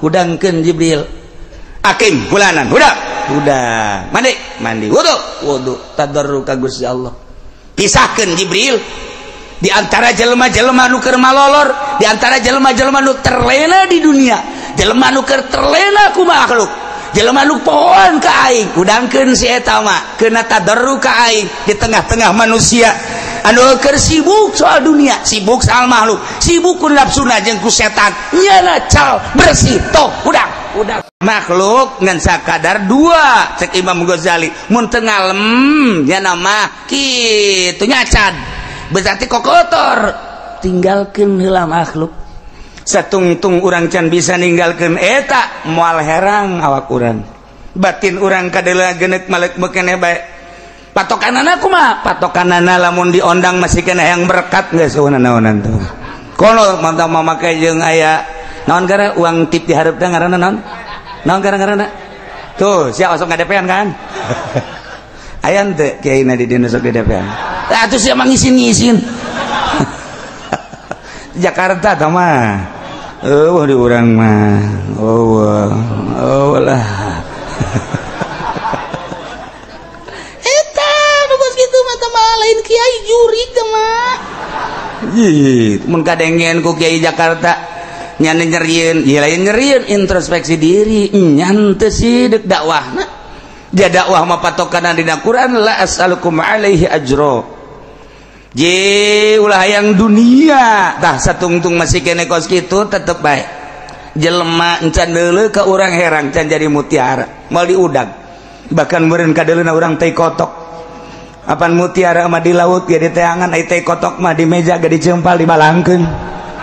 Hudangkeun Jibril. Akim fulanan hudang. Hudang. Mandi, mandi. Wudu, wudu. Tadarru ka Gusti Allah. Pisahkeun Jibril di antara jelema-jelema nu keur malolor, di antara jelema-jelema nu terlena di dunia, jelema nu keur terlena ku makhluk, jelema nu pohoan ka aing, hudangkeun si eta mah keuna tadarru ka aing di tengah-tengah manusia anu keur sibuk soal dunia, sibuk soal makhluk, sibuk ku nafsuna jeung ku setan, nyana cal bersih toh hudang, hudang. Makhluk ngan sakadar dua cek Imam Ghazali, mun teu ngalem nyana mah kitu nyacan. Berarti kokotor tinggalkeun heula makhluk satungtung urang can bisa ninggalkeun eta moal herang awak urang batin urang kadeula genek malek bekene bae patokanana kumaha patokanana lamun diondang masih kena yang berkat geus naonan tuh kono mantap mamake jeung aya naon gara uang tip di hareup teh ngaranna naon naon gara ngaranna tuh sia osok ngadepean kan aya teu kiai na di dieu sok didepean atuh sia mah ngisin-ngisin Jakarta tah mah eueuh di urang mah eueuh eueuh lah eta nu geus kitu mah tah mah lain kiai jurig tah mah ih mun kadengean ku kiai Jakarta nyana nyerieun ieu lain nyerieun introspeksi diri nyan teu sih deuk dakwahna dia dakwah mah patokanna dina Quran la as'alukum alaihi ajra je ulah hayang dunia tah satungtung masih kene kos kitu tetep bae jelema encan deuleu ka urang herang can jadi mutiara moal diudag bahkan meureun kadeuleuna urang teh kotok apan mutiara mah di laut ge diteangan ai teh kotok mah di meja ge dicempal dibalangkeun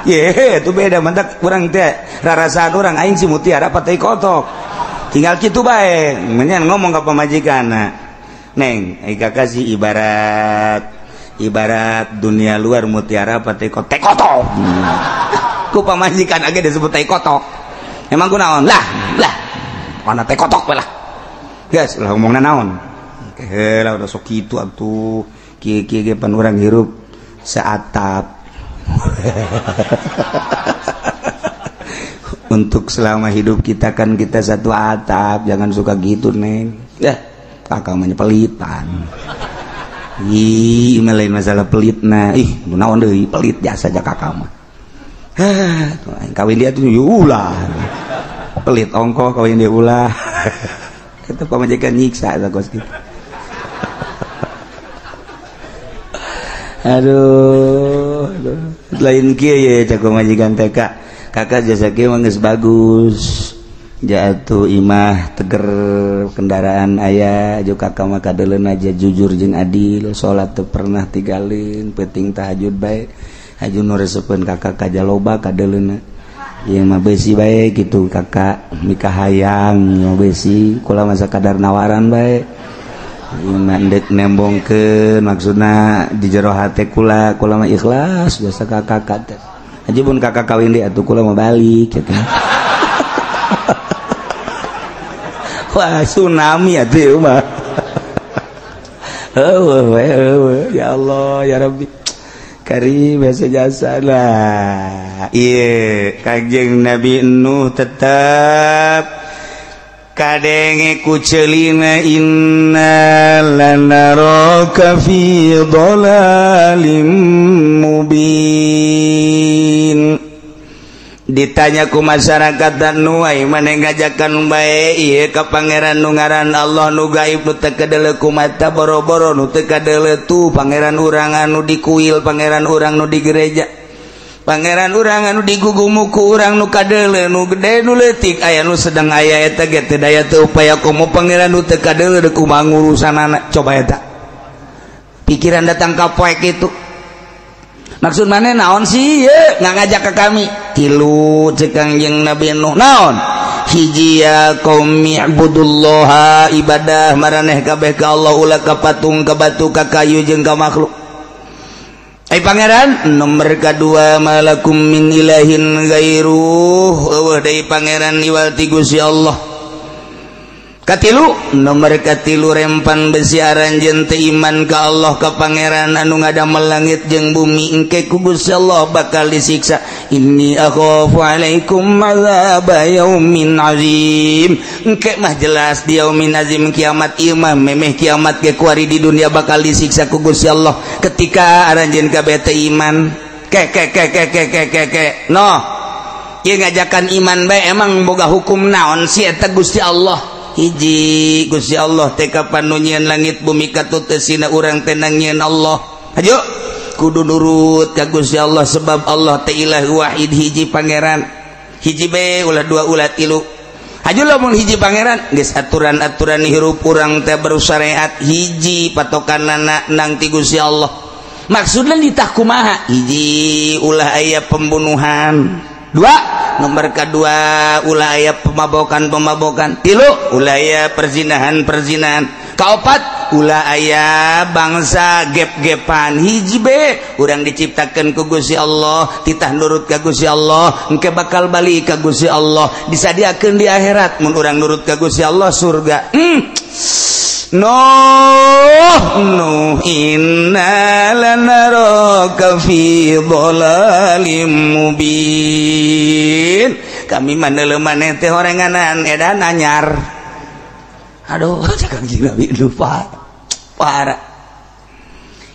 ye itu beda mantak urang teh rarasaan urang aing si mutiara apa teh kotok tinggal kitu bae menyan ngomong ka pamajikanna neng ai kakak sih ibarat dunia luar mutiara apa teh kotok ku pamajikan age disebut teh kotok emang ku naon lah lah mana teh kotok we lah geus lah ngomongna naon heula udah sok kitu atuh kieu-kieu ge pan urang hirup saatap untuk selama hidup kita kan kita satu atap jangan suka gitu neng ya kakak mah pelitan ih lain masalah pelit nah ih naon deui pelit jasa aja kakak mah hah kawin dia tuh ulah pelit ongkoh kawin dia ulah itu pamajikan nyiksa eta kos kitu aduh lain kieu ye cak pamajikan teh kakak jasa kieu mah geus bagus jatuh imah teger kendaraan aya jeung kakak mah kadeuleun aja jujur jeung adil salat teu pernah tinggalin penting tahajud bae haju nu resepeun kakak kaja loba kadeuleunna ieu mah beusi bae kitu kakak mikahayang mah beusi kula mah sakadar nawaran bae ieu mah deuk nembongkeun maksudna di jero hate kula kula mah ikhlas biasa ka kakak teh haji pun kakak kawin deui atuh kula mah balik kitu. Wah tsunami atuh mah. Heueuh ya Allah ya Rabbi. Kari biasa jasa lah. Ieu Kanjeng Nabi Nuh tetep kadenge ku ceulina inna lanaraka fi dhalalim mubin. Ditanya ku masyarakat dan nu ai maneh ngajakan bae ieu ka pangeran nu ngaran Allah nu gaib nu teu kadeuleu ku mata boro-boro nu teu kadeuleu tuh pangeran urang anu di kuil pangeran urang nu di gereja pangeran urang anu digugumu ku urang nu kadeuleu nu gede nu leutik aya nu sedang aya eta ge teu daya teu upaya komo pangeran nu teu kadeuleu deuk kumaha ngurusanana coba eta pikiran datang ka poek itu maksud mana naon sih ye nggak ngajak ke kami tilu cek Kangjeng Nabi Nuh naon hiji ya qaumi ibudullaha ibadah maraneh kabeh ka Allah ulah ka patung ka batu ka kayu jeung ka makhluk ai pangeran nomor kadua malakum min ilahin ghairuh eueuh deui pangeran iwal ti Gusti Allah. Katilu nomor katilu rempan besi aranjeun teu iman ka Allah ka Pangeran anu ngadamel langit jeung bumi engke ku Gusti Allah bakal disiksa. Inni akhafu alaikum adzaba yaumin azim. Engke mah jelas di yaumin azim kiamat ieu mah memeh kiamat ge kuari di dunia bakal disiksa ku Gusti Allah ketika aranjeun kabeh teu iman. Ke ke ke ke ke ke ke ke. No. Ieu ngajakan iman bae emang boga hukum naon sih eta Gusti Allah. Hiji Gusti Allah teh kapan nu nyieun langit bumi katut sina urang teh nyieun Allah. Hayu kudu nurut ka Gusti Allah sebab Allah teh ilah wahid hiji pangeran. Hiji be ulah dua ulah tilu. Hayu lamun hiji pangeran geus aturan-aturan hirup urang teh bersyariat hiji patokanana nang ti Gusti Allah. Maksudna ditah kumaha? Hiji ulah aya pembunuhan. Dua nomor kedua ulah aya pemabokan-pemabokan. Tilu ulah aya perzinahan-perzinahan. Kaopat ulah aya bangsa gep-gepan. Hiji be urang diciptakeun ku Gusti Allah, titah nurut ka Gusti Allah, engke bakal balik ka Gusti Allah, disadiakeun di akhirat mun urang nurut ka Gusti Allah surga. No inna lanaraka fi dhalalim mubin. Kami manele maneh teh horenganan edan anyar. Aduh, cek Kangjeng Nabi lupa. Parah.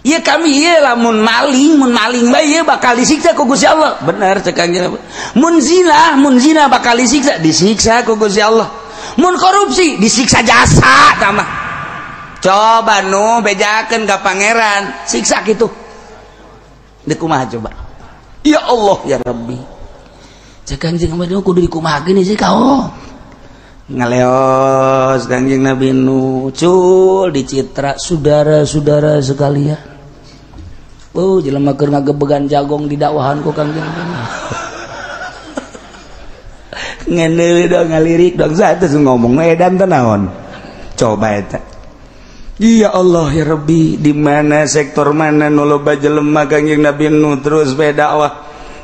Ieu kami ieu lamun maling bae ieu bakal disiksa ku Gusti Allah. Bener cek Kangjeng Nabi. Mun zina bakal disiksa, disiksa ku Gusti Allah. Mun korupsi disiksa jasa tambah. Coba nu bejakeun ka pangeran siksa kitu. Deuk kumaha coba? Ya Allah ya Rabbi. Cek Kangjeng Nabi kudu dikumahakeun sih ka. Ngaleos Kangjeng Nabi nu cul dicitra saudara-saudara sekalian. Oh jelema keur ngagebegan jagong di dakwahan ku Kangjeng Nabi. Ngeundeul dong ngalirik dong satu ngomong edan teh naon. Coba eta. Ya Allah ya Rabbi, di mana sektor mana nu loba jelema Kangjeng Nabi nu terus bae dakwah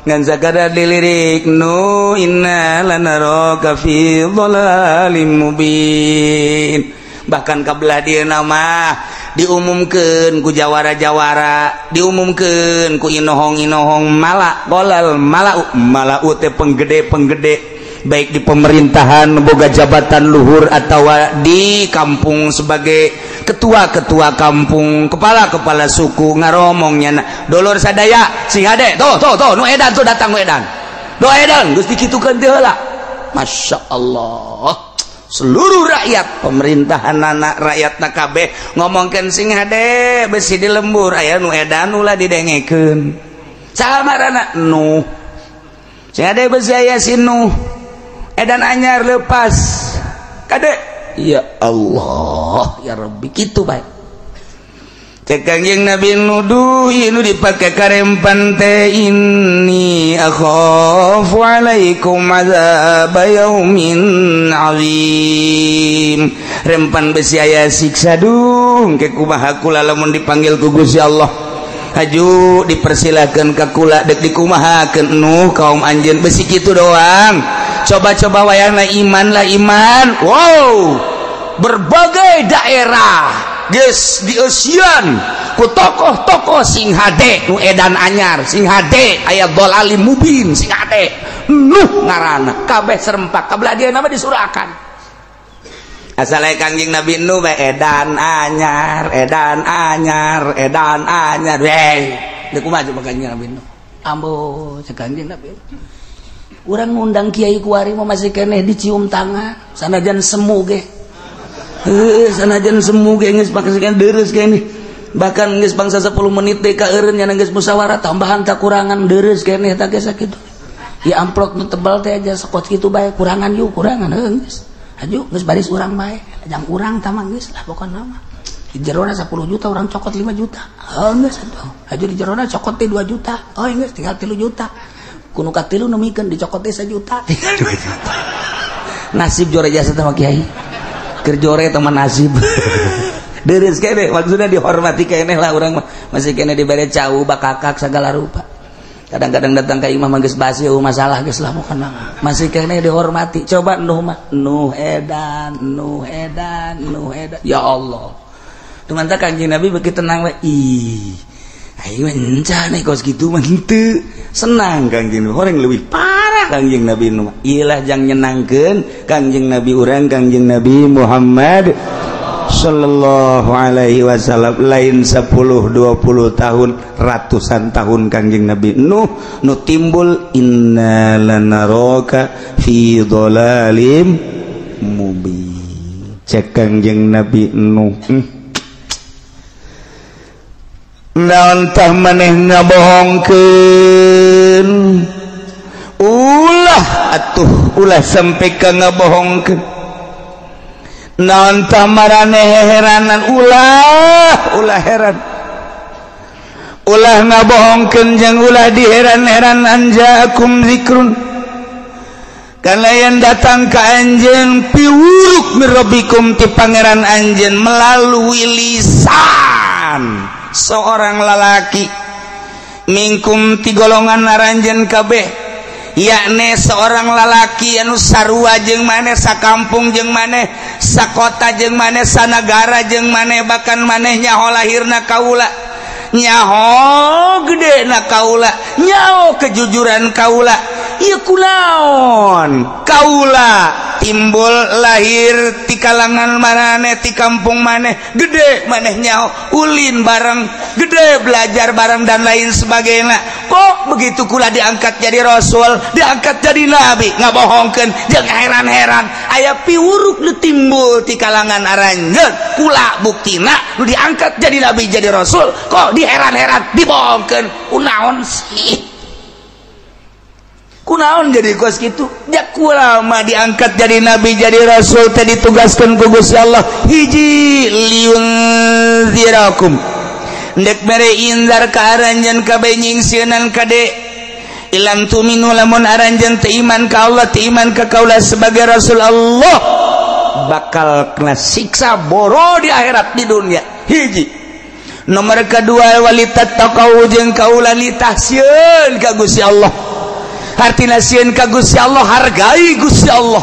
ngan sakadar dilirik nu inna lanaraka fi dhalalim mubin. Bahkan kabelah dieu mah diumumkeun ku jawara-jawara, diumumkeun ku inohong-inohong mala, golal malau, malau teh penggede-penggede baik di pemerintahan boga jabatan luhur atau di kampung sebagai ketua-ketua kampung, kepala-kepala suku ngaromongnya dolor sadaya sing hade tuh tuh tuh nu edan tuh datang nu edan do edan geus dikitukeun teh heula. Masya Allah, seluruh rakyat pemerintahan anak rakyat kabeh ngomongkeun sing hade besi di lembur aya nu edan ulah didengekeun saha marana nu sing hade besi aya si nu edan anyar lepas kade. Ya Allah ya Rabbi kitu bae. Cek Kangjeng Nabi nuduh nu dipake karempan teh inni akhafu alaikum adzab yaumin azim. Rempan besi aya siksa dung ke kumaha kula lamun dipanggil ku Gusti Allah. Haju dipersilakeun ka kula deuk dikumahakeun nu kaum anjeun besi kitu doang. Coba-coba wayahna iman lah iman. Wow, berbagai daerah geus dieusian ku tokoh-tokoh sing hade nu edan anyar, sing hade aya dhalalim mubin, sing hade nuh ngaranna kabeh serempak kabelah dia nama disurakan. Asal Kangjeng Nabi nu bae edan anyar, edan anyar, edan anyar. Wey, deuk kumaha coba Kangjeng Nabi nu? Ambo cek Kangjeng Nabi. Urang ngundang kiai kuari mah masih keneh dicium tangan, sanajan semu ge. Heuh, sanajan semu ge geus pake deres keneh. Bahkan geus bangsa 10 menit teh ka eureun nya geus musyawarah tambahan kakurangan deres keneh tah ge sakitu. Ya amplop nu tebal teh aja sekot kitu bae kurangan yuk kurangan heuh geus. Haju geus baris urang bae, jang urang tah mah geus lah pokona mah. Di jerona 10 juta urang cokot 5 juta. Heuh geus atuh. Haju di jerona cokot teh 2 juta. Oh geus tinggal 3 juta. Kuno katilu nemikeun dicokot teh 1 juta. Tinggal 2 juta. Nasib jore jasa teh mah kiai. Keur jore teh mah nasib. Deres keneh maksudna dihormati keneh lah urang mah. Masih keneh dibere cau bakakak segala rupa. Kadang-kadang datang ke imah mah geus basi, oh masalah geus lah pokona. Masih keneh dihormati. Coba Nuh mah, Nuh edan, Nuh edan, Nuh edan. Ya Allah. Tumanta Kanjeng Nabi begitu tenang we. Ih. Ayo encah nih kos kitu mah henteu. Senang Kanjeng Nabi. Horeng leuwih parah Kanjeng Nabi Nuh. Iyalah jang nyenangkeun Kanjeng Nabi urang, Kanjeng Nabi Muhammad sallallahu alaihi wasallam. Lain 10 20 tahun, ratusan tahun Kangjeng Nabi Nuh nu timbul inna lanaraka fi dhalalim mubin. Cek Kangjeng Nabi Nuh, naon tah maneh ngabohongkeun? Ulah atuh, ulah sampai ka ngabohongkeun. Naon tah marane heranan? Ulah, ulah heran, ulah ngabohongkeun jeung ulah diheran-heran. Anjaakum zikrun, kalayan datang ka anjeun piwuruk mirabbikum ti pangeran anjeun melalui lisan seorang lalaki mingkum ti golongan aranjeun kabeh, yakni seorang lalaki anu sarua jeung maneh, sakampung jeung maneh, sakota jeung maneh, sanagara jeung maneh, bahkan maneh nyaho lahirna kaula, nyaho gedena kaula, nyaho kejujuran kaula. Ieu kunaon kaula timbul lahir ti kalangan maneh, ti kampung maneh, gede maneh nyaho, ulin bareng, gede belajar bareng dan lain sebagainya. Kok begitu kula diangkat jadi rasul, diangkat jadi nabi, ngabohongkeun jeung heran-heran. Aya piwuruk nu timbul ti kalangan aranjeun, kula buktina nu diangkat jadi nabi jadi rasul, kok diheran-heran, dibohongkeun? Kunaon sih? Kunaon jadi kos kitu? Ya kula mah diangkat jadi nabi jadi rasul teh ditugaskeun ku Gusti Allah hiji liunzirakum, ndek mere inzar ka aranjeun kabeh, nyingsieunan kade ilam tuminu lamun aranjeun teu iman ka Allah, teu iman ka kaula sebagai rasul Allah, bakal kena siksa boro di akhirat di dunia. Hiji. Nomor kedua, walitattaqau, jeung kaula litahsieun ka Gusti Allah. Artina sieun ka Gusti Allah, hargai Gusti Allah,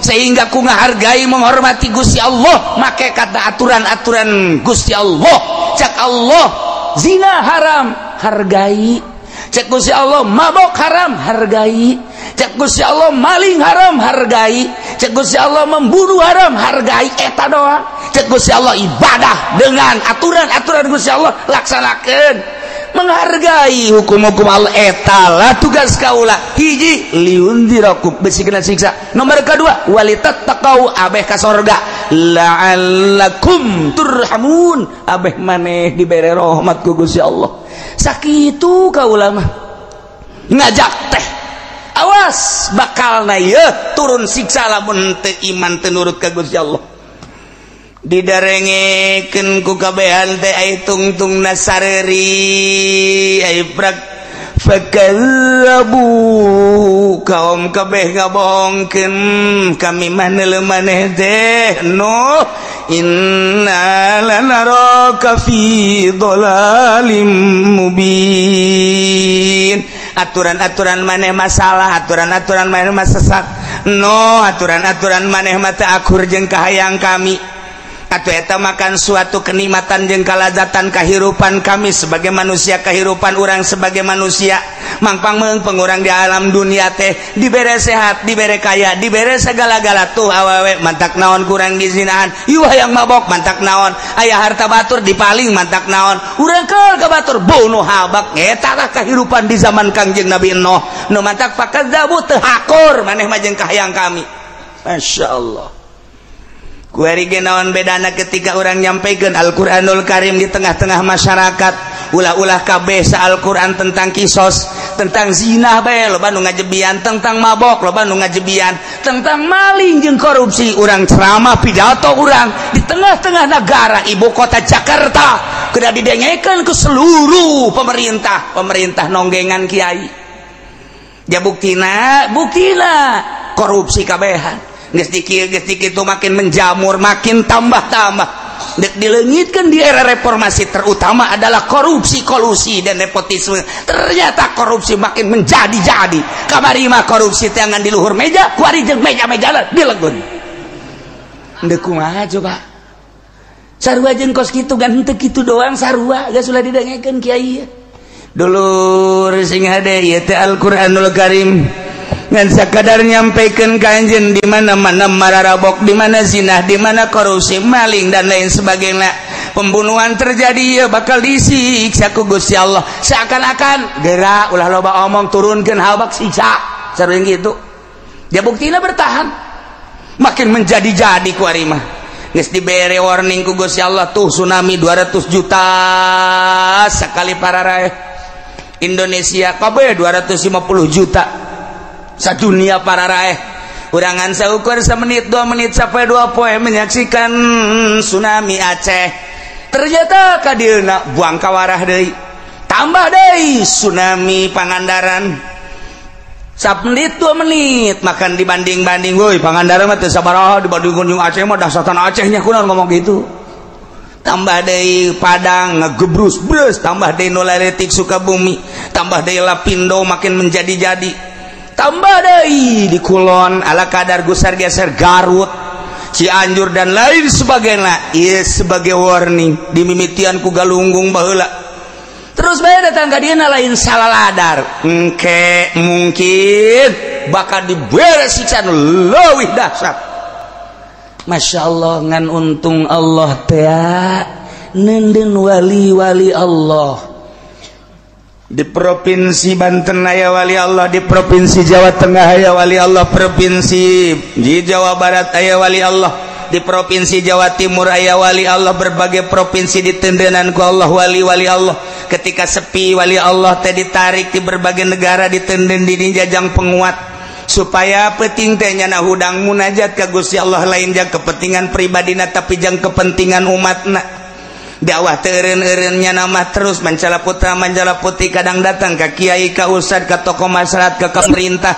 sehingga ku ngahargai menghormati Gusti Allah make kata aturan-aturan Gusti Allah. Cak Allah zina haram, hargai. Cek Gusti Allah mabok haram, hargai. Cek Gusti Allah maling haram, hargai. Cek Gusti Allah membunuh haram, hargai. Eta doang. Cek Gusti Allah ibadah dengan aturan-aturan Gusti Allah laksanakeun, menghargai hukum-hukum Allah. Eta lah tugas kaula. Hiji liunzirakum, besi kena siksa. Nomor kedua, walitattaqau, abeh ka sorga, la'allakum turhamun, abeh maneh dibere rahmat ku Gusti Allah. Sakitu kaula mah ngajak teh, awas bakal na ieu turun siksa lamun teu iman, teu nurut ka Gusti Allah. Didarengekeun ku kabehan teh ai tungtungna sareri ai prak fakazzabu, kaum kabeh ngabohongkeun kami mah neuleuh maneh teh Nuh, inna lanaraka fi dhalalim mubin. Aturan-aturan maneh masalah, aturan-aturan maneh mah sesat. No, aturan-aturan maneh mah teu akur jeung kahayang kami. Atau eta makan suatu kenikmatan jeung kalazatan kehidupan kami sebagai manusia, kehidupan orang sebagai manusia mangpang meungpeung urang di alam dunia teh dibere sehat, dibere kaya, dibere segala-gala. Tuh awewe mantak naon kurang dizinahan, ieu hayang mabok mantak naon, aya harta batur dipaling mantak naon, urang keur ka batur bunuh habak. Eta lah kehidupan di zaman Kangjeng Nabi Nuh. Nu mantak fakadzabu, teu hakur maneh mah jeung kahayang kami. Masya Allah. Kuari ge naon bedana ketika orang nyampaikan Al-Qur'anul Karim di tengah-tengah masyarakat, ulah-ulah kabeh sa Al-Qur'an tentang kisos, tentang zina bae loba nu ngajebian, tentang mabok loba nu ngajebian, tentang maling jeung korupsi. Urang ceramah pidato urang di tengah-tengah negara ibu kota Jakarta kudu didengekeun ke seluruh pemerintah, pemerintah nonggengan kiai. Ya buktina, buktina korupsi kabehan. Geus dikit, geus dikit itu makin menjamur, makin tambah-tambah. Dek dileungitkeun di era reformasi, terutama adalah korupsi, kolusi, dan nepotisme. Ternyata korupsi makin menjadi-jadi. Kamari mah korupsi teh ngan di luhur meja, kuari jeung meja-meja dilegun. Ndek kumaha coba? Sarua jeung kos kitu, gan henteu kitu doang, sarua geus ulah didengekeun kiai. Dulur sing hade, ieu teh Al-Qur'anul Karim ngan sakadar nyampaikan ka anjeun di mana-mana mararabok, di mana zina, di mana korupsi, maling, dan lain sebagainya, pembunuhan terjadi, ya bakal disiksa ku Gusti Allah. Seakan-akan gerak, ulah loba omong, turunkeun habak siksa, sering gitu. Dia buktinya bertahan, makin menjadi-jadi ku ari mah. Geus dibere warning ku Gusti Allah tuh, tsunami 200 juta sekali pararaeh. Indonesia kabeh 250 juta, sadunia pararaeh. Urangan saukur semenit, 2 menit sampai 2 poe menyaksikan tsunami Aceh. Ternyata kadieuna buang kawarah deui, tambah deui tsunami Pangandaran. Menit 2 menit makan dibanding-banding, woi, Pangandaran mah teu sabaraha dibandingkeun jeung Aceh mah, dahsatan Acehnya kunaon ngomong gitu. Tambah deui Padang ngegebrus brus, tambah deui nu laletik Sukabumi, tambah deui Lapindo makin menjadi-jadi, tambah deui di Kulon ala kadar gusar geser Garut, Cianjur, dan lain sebagainya. Ieu sebagai warning dimimitian ku Galunggung baheula. Terus bae datang ka dieu, lain salah ladar, engke mungkin bakal dibere siksa nu leuwih dahsyat. Masya Allah, ngan untung Allah teh neundeun wali-wali Allah. Di Provinsi Banten aya wali Allah, di Provinsi Jawa Tengah aya wali Allah, Provinsi di Jawa Barat aya wali Allah, di Provinsi Jawa Timur aya wali Allah, berbagai provinsi diteundenan ku Allah wali-wali Allah. Ketika sepi, wali Allah teh ditarik di berbagai negara, ditenden di jajang penguat supaya penting teh nyana hudang munajat ka Gusti Allah, lain jang kepentingan pribadina, tapi jang kepentingan umatna. Dakwah teu eureun-eureun, nama terus mancala putra mancala putri, kadang datang ka kiai, ka ustad, ka tokoh masyarakat, ka pemerintah.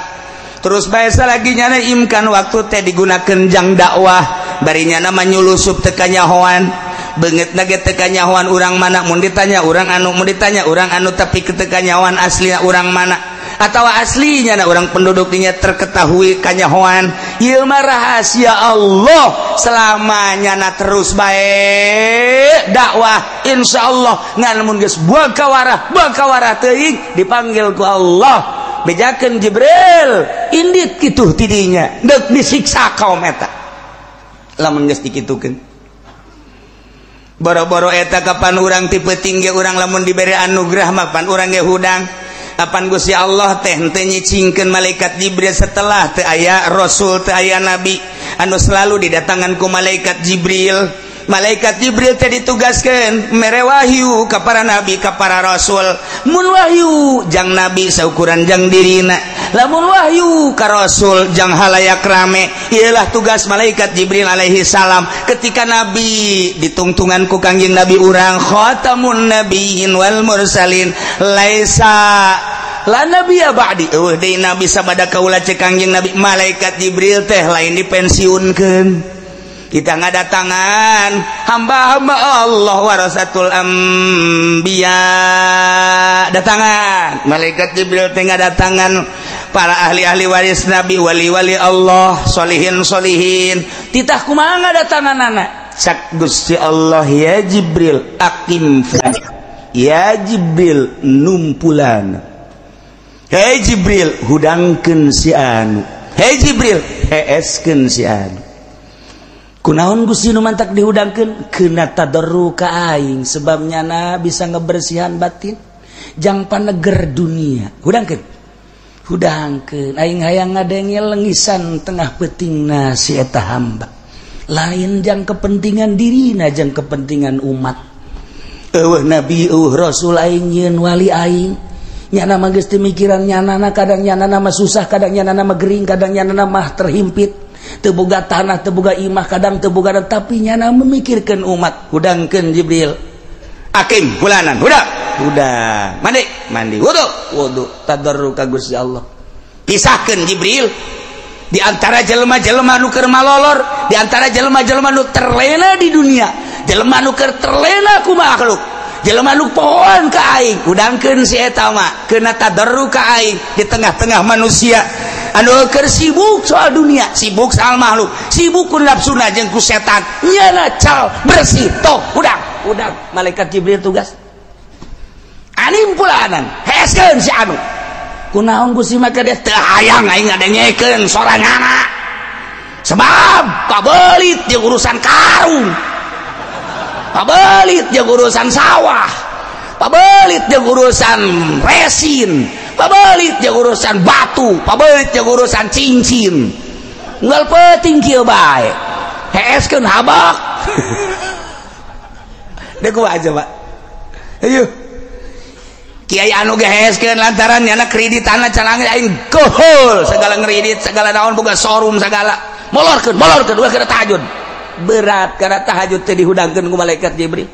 Terus bahasa lagi nyana imkan waktu teh digunakan jang dakwah, bari nyana manyulusup teu kanyahoan, beungeut ge teu kanyahoan urang mana. Mun ditanya urang anu, mun ditanya urang anu, tapi teu kanyahoan asli urang mana atau aslinya na orang penduduknya terketahui kanyahoan. Ieu mah rahasia Allah. Selamanya na terus baik dakwah, insyaallah. Ngan mun geus buang kawarah, buang kawarah teuing, dipanggil ku Allah, bejakeun Jibril, indit kitu tidinya deuk disiksa kaum eta. Lamun geus dikitukeun, boro-boro eta, kapan urang tipe tinggi, urang lamun diberi anugerah mah pan urang ge hudang. Kapan Gusti Allah teh henteu nyicingkeun malaikat Jibril setelah teu aya rasul, teu aya nabi anu selalu didatangan ku malaikat Jibril. Malaikat Jibril teh ditugaskeun mere wahyu ka para nabi, ka para rasul. Mun wahyu jang nabi, saukuran jang dirina. Lamun wahyu ka rasul, jang halayak rame. Ialah tugas malaikat Jibril alaihi salam. Ketika nabi ditungtungan ku Kangjeng Nabi urang, khatamun nabiyyin wal mursalin, laisa la nabiyya ba'di, eueuh deui nabi sabada kaula, cek Kangjeng Nabi. Malaikat Jibril teh lain dipensiunkeun. Kita ngadatangan hamba-hamba Allah, warasatul anbiya, datangan malaikat Jibril teh ngadatangan para ahli-ahli waris nabi, wali-wali Allah, solihin solihin. Titah kumaha ngadatangan anak cak Gusti Allah, "Ya Jibril, akim, ya Jibril, numpulan. Hei Jibril, hudangkeun si anu. Hei Jibril, heeskeun si anu." Kunaon Gusti nu mantak dihudangkeun? Kena tadarru ka aing, sebab nyana bisa ngebersihan batin jang paneger dunia. Hudangkeun, hudangkeun, aing hayang ngadenge lengisan tengah peutingna si eta hamba, lain jang kepentingan dirina, jang kepentingan umat. Eueuh nabi, eueuh rasul, aing nyieun wali aing. Nyana mah geus teu mikiran nyana. Kadang nyana mah susah, kadang nyana mah gering, kadang nyana mah terhimpit, teu boga tanah, teu boga imah, kadang teu boga, tapi nyana memikirkan umat. Hudangkeun Jibril, akim fulanan. Udah, udah mandi, mandi, wudu, wudu, tadarru ka Gusti Allah. Pisahkeun Jibril di antara jelema-jelema nu keur malolor, di antara jelema-jelema nu terlena di dunia. Jelema nu keur terlena ku makhluk, jelema nu pohoan ka aing, hudangkeun si eta mah kena tadarru ka aing di tengah-tengah manusia anu keur sibuk soal dunia, sibuk soal makhluk, sibuk ku nafsuna jeung ku setan. Nyana cal bersih toh hudang hudang. Malaikat Jibril tugas anim pulanan heskeun si anu kunaon Gusti maka dia teu hayang aing ngadengekeun soranganna sebab pabelit jeung urusan karung, pabelit jeung urusan sawah, pabelit jeung urusan resin, pabelit jeung urusan batu, pabelit jeung urusan cincin. Unggal penting kieu bae heeskeun habak. Deh kumaha coba? Ayo kiai anu ge heeskeun lantaran nyana kreditanna can aing gohol segala ngredit segala naon boga showroom segala molorkeun molorkeun ulah kana tahajud. Berat karena tahajud teh dihudangkeun ku malaikat Jibril.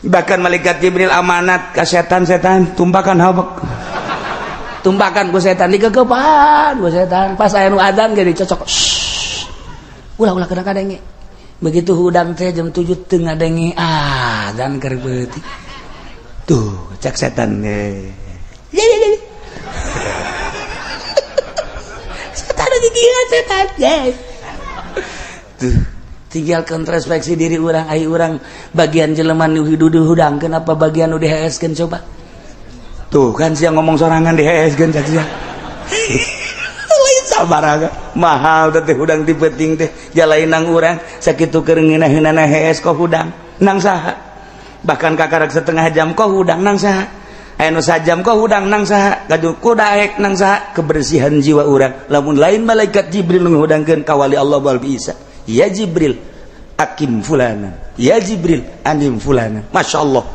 Bahkan malaikat Jibril amanat ka setan-setan, tumpakan habek, tumpakan ku setan, dikekepan ku setan. Pas aya nu adzan ge dicocok, ulah ulah kena kadenge. Begitu hudang teh jam 7 teu ngadenge adzan keur peuting tuh cek setan ge ya ya ya setan gigih setan ya. Tuh tinggal introspeksi diri urang, ai urang bagian jelema nu dihudangkeun apa bagian nu diheeskeun coba. Tuh kan sia ngomong sorangan diheeskeun cak sia. Lain sabaraha mahal teh hudang ti peuting teh jalainang urang sakitu keur ngeunah-ngeunahna hees kok hudang nang saha. Bahkan kakarak setengah jam kok hudang nang saha. Aya nu sajam kok hudang nang saha, gaduh kudaek nang saha. Kebersihan jiwa urang lamun lain malaikat Jibril nu ngahudangkeun ka wali Allah bal bisa. Ya Jibril akim fulana, ya Jibril anim fulana. Masya Allah.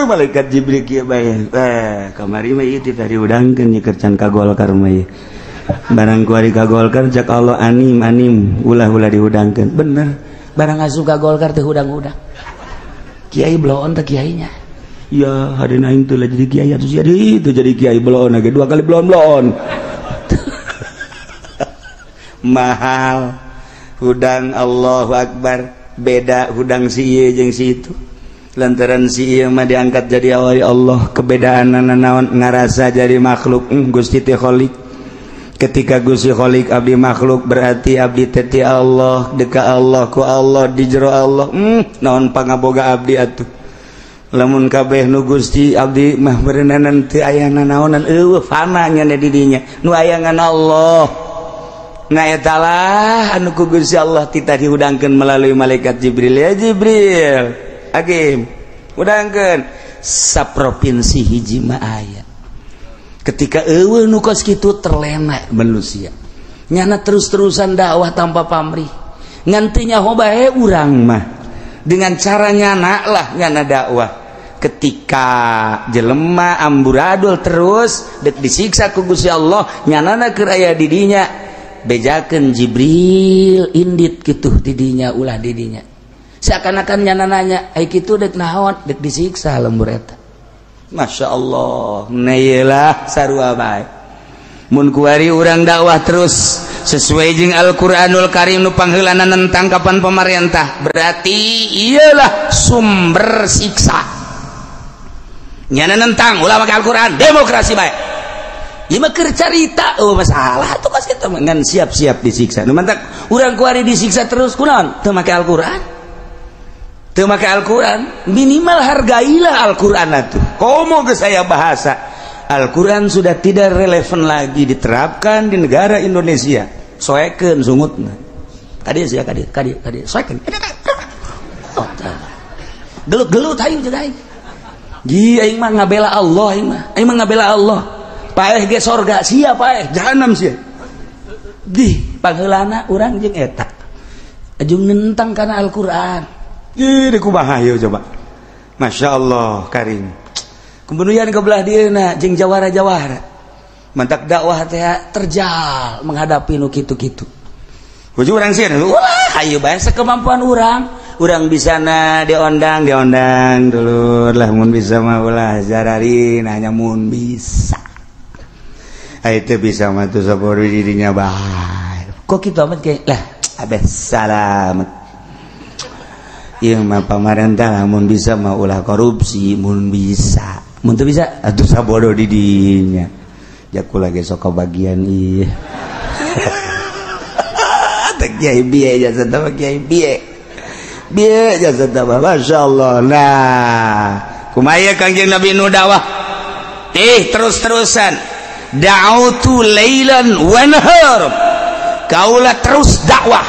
Malaikat Jibril kieu bae. Kamari mah ieu teh dihudangkeun nyeker can ka Golkar mah ieu. Barang kuari ka Golkar cak Allah anim anim ulah-ulah dihudangkeun. Bener. Barang asup ka Golkar teh hudang-hudang. Kiai bloon teh kiainya. Ya hari aing teh lah jadi kiai atuh jadi itu jadi kiai bloon ge dua kali bloon-bloon. Mahal hudang Allahu Akbar, beda hudang si ieu jeung si itu. Lantaran si ieu mah diangkat jadi wali Allah, kebedaanana naon ngarasa jadi makhluk. Gusti teh Khalik. Ketika Gusti Khalik abdi makhluk berarti abdi teh ti Allah, deka Allah ku Allah di jero Allah. Naon pangaboga abdi atuh. Lamun kabeh nu Gusti abdi mah berenang teu aya nanaonan eueuh fana nya di dinya. Nu aya ngan Allah. Nah etalah anu ku Gusti Allah titah dihudangkeun melalui malaikat Jibril. Ya Jibril agim hudangkeun saprovinsi hiji mah aya. Ketika eueuh nu kos kitu terlena manusia nyana terus-terusan dakwah tanpa pamrih ngantinya bae urang mah dengan cara nyana lah nyana dakwah. Ketika jelema amburadul terus dek disiksa ku Gusti Allah nyanana keur aya di dinya bejakeun Jibril indit kitu didinya ulah didinya seakan-akan nyana nanya ai kitu dek naon dek disiksa lembur eta. Masya Allah nailah sarua bae mun kuari urang dakwah terus sesuai jeung Al-Qur'anul Karim nu pangheulana nentang kapan pemerintah berarti iyalah sumber siksa nyana nentang ulah make Al-Qur'an demokrasi bae. Ieu mah keur carita eueuh masalah tuh kos kitu ngan siap-siap disiksa. Nu mantak urang kuari disiksa terus kunaon? Teu make Al-Qur'an. Teu make Al-Qur'an, minimal hargailah Al-Qur'an atuh. Komo geus aya bahasa Al-Qur'an sudah tidak relevan lagi diterapkan di negara Indonesia. Soekeun sungutna. Kadieu sia kadieu kadieu kadieu soekeun. Oh, gelut-gelut hayu jeung aing. Ji aing mah ngabela Allah aing mah. Aing mah ngabela Allah. Paeh ge sorga sia paeh jahanam sia. Di pangheulana urang jeung eta. Ajung nentang kana Al-Qur'an. Ih kumaha ieu coba. Masya Allah karim. Kemudian ke belah dieuna jeung jawara-jawara. Mantak dakwah teh terjal menghadapi nu kitu-kitu. Hujung urang sieun, ulah hayu bae sakemampuan urang. Urang bisana diondang, diondang dulur lah mun bisa mah ulah jarari nanya mun bisa. Ai teu bisa mah tuh sabor dirinya bae. Kok kitu amat kayak lah abes salamet. Ieu mah pamarentah lamun bisa mah ulah korupsi, mun bisa. Mun teu bisa atuh sabodo di dinya. Jaku lagi sok bagian ieu. Teh kiai bieu jasa teh kiai bieu. Bieu jasa teh masyaallah. Nah, kumaha Kangjeng Nabi nu dakwah? Terus-terusan da'autu lailan wa nahar. Kaula terus dakwah,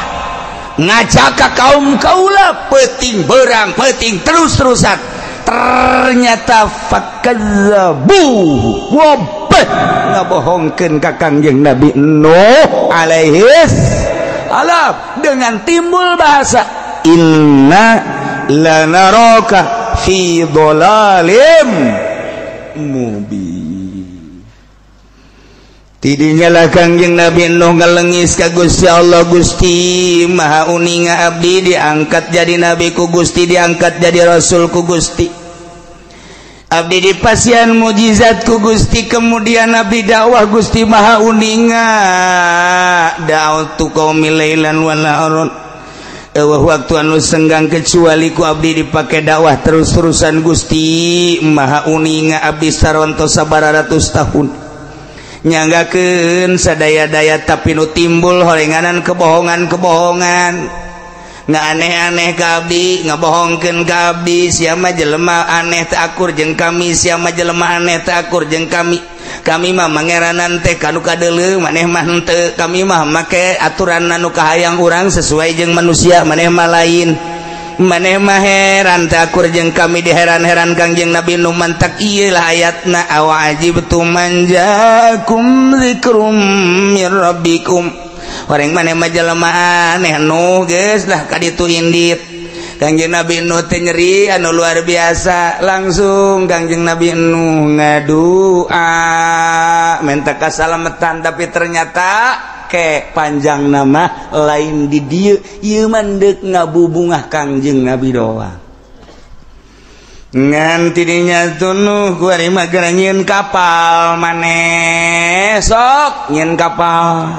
ngajak ka kaum kaula peuting berang peuting terus-terusan. Ternyata fakadzabuhu, wabeh ngabohongkeun ka Kangjeng Nabi Nuh alaihis salam dengan timbul bahasa inna lanaraka fi dhalalim mubin. Tidinya lah Kangjeng Nabi Nuh ngalengis ka Gusti Allah, Gusti Maha uninga abdi diangkat jadi nabi ku Gusti, diangkat jadi rasul ku Gusti, abdi dipasian mujizat ku Gusti, kemudian abdi dakwah Gusti Maha uninga da'autu qaumi lailan wa naharon. Eueuh waktu anu senggang kecuali ku abdi dipake dakwah terus-terusan Gusti Maha uninga abdi saronto sabaratus tahun nyanggakeun sadaya-daya tapi nu timbul horenganan kebohongan-kebohongan nggak aneh-aneh ka abdi, ngabohongkeun ka abdi, sia mah jelema aneh teu akur jeung kami, sia mah jelema aneh teu akur jeung kami, kami mah mangeranan teh kanu kadeuleu maneh mah henteu, kami mah make aturan anu kahayang urang sesuai jeung manusia, maneh mah lain, maneh mah heran teu akur jeung kami, diheran-heran Kangjeng Nabi nu mantak ieu lah ayatna awa ajibtum man jaakum dzikrum mir rabbikum. Horeng maneh mah jelema aneh nu geus lah ka ditu indit. Kangjeng Nabi Nuh teh nyeri anu luar biasa, langsung Kangjeng Nabi Nuh ngadua minta kasalametan, tapi ternyata ke panjang nama lain di dieu ieu mah deuk ngabubungah Kangjeng Nabi doang. Ngan tidinya tunuh kuari mah geura nyieun kapal maneh sok nyieun kapal.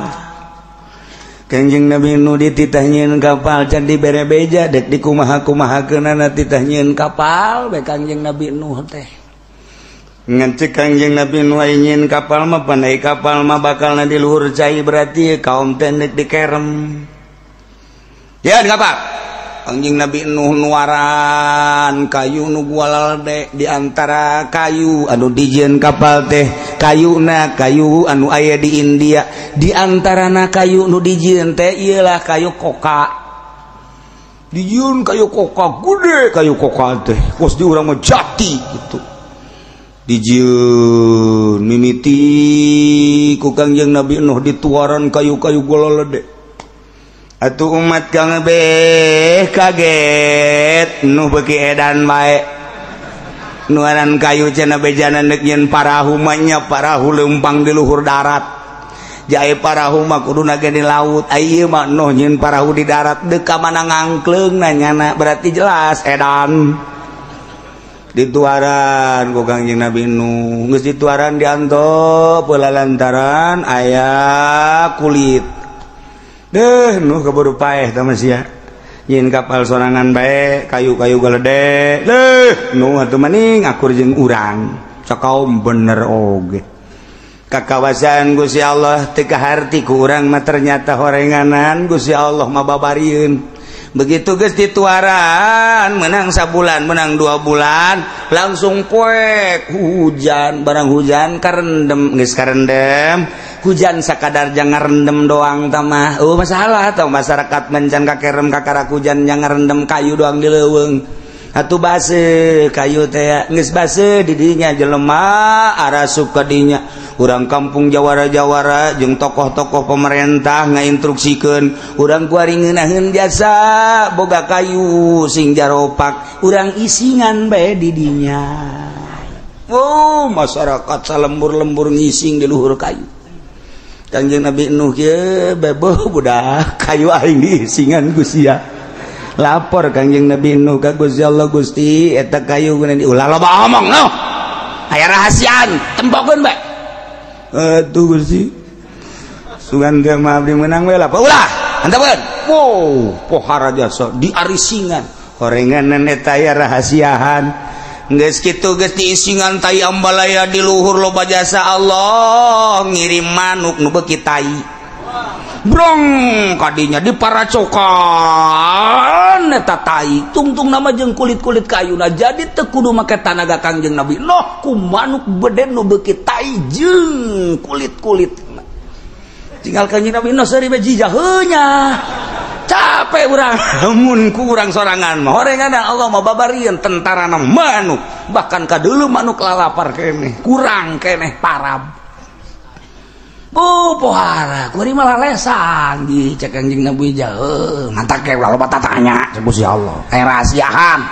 Kangjeng Nabi Nuh dititah nyieun kapal can dibere beja dek dikumaha-kumahakeunana titah nyieun kapal bae Kangjeng Nabi Nuh teh. Ngan cek Kangjeng Nabi Nuh aya nyieun kapal mah pandai kapal mah bakalna di luhur cai berarti kaum teh deuk dikerem. Ya di kapal. Kangjeng Nabi Nuh nuaran kayu nu gualalde di antara kayu anu dijieun kapal teh kayuna kayu anu aya di India, di antarana kayu nu dijieun teh ieulah kayu koka. Dijieun kayu koka gede kayu koka teh kos di urang mah jati gitu. Dijieun mimiti ku Kangjeng Nabi Nuh dituaran kayu-kayu gualalde. Atuh umat kang beh kaget Nuh beuki edan bae nuaran kayu cenah bejana deuk nyieun parahu mah nya parahu leumpang di luhur darat jae parahu mah kuduna ge di laut ieu mah Nuh nyieun parahu di darat deuk ka mana ngangkleungna nyana berarti jelas edan dituaran ku Kangjeng Nabi Nuh geus dituaran diantop lantaran aya kulit deh Nuh keburu paeh tah sia nyieun kapal sorangan bae kayu-kayu galede deh Nuh atuh maning akur jeung urang sakaum bener oge ka kawasan Gusti Allah teu kaharti ku urang mah ternyata horenganan Gusti Allah mah babarieun. Begitu geus dituaran menang sabulan menang 2 bulan langsung poek hujan barang hujan karendem geus karendem hujan sakadar jangan rendem doang tamah oh masalah atau masyarakat mencan kakerem kakarak hujan jangan rendem kayu doang di leuweung atuh baseuh kayu teh geus baseuh di dinya jelema arasup ka dinya urang kampung jawara-jawara jeung tokoh-tokoh pemerintah ngainstruksikeun urang kuari ngeunaheun jasa boga kayu sing jaropak urang isingan bae di dinya. Oh masyarakat salembur-lembur ngising di luhur kayu. Kangjeng Nabi Nuh kieu beboh budak kayu aing diisingan ku sia. Lapor Kangjeng Nabi Nuh ka Gusti Allah, Gusti eta kayu geunan ulah loba omong noh. Aya rahasiaan tempokeun bae. Atuh Gusti sugan teh mah abdi meunang we lah ulah hantapeun. Wow pohara jasa diarisingan Horenganan eta aya rahasiahan. Geus kitu geus diisingan tai ambalaya di luhur loba jasa Allah ngirim manuk nu beuki tai. Brong kadinya diparacokan eta tai tungtung nama jeung kulit-kulit kayuna jadi teu kudu make tanaga Kangjeng Nabi Nuh ku manuk beden nu beuki tai jeung kulit-kulit. Tinggal Kangjeng Nabi Nuh seuri bae jijaheunya. Capek urang mun ku urang sorangan mah horengan Allah mah babarieun tentarana manuk bahkan kadeuleu manuk lalapar keneh kurang keneh parab. Oh pohara kuari malah lesan di cek Kangjeng Nabi jauh mantak ke ulah loba tatanya cek Gusti Allah aya rahasiahan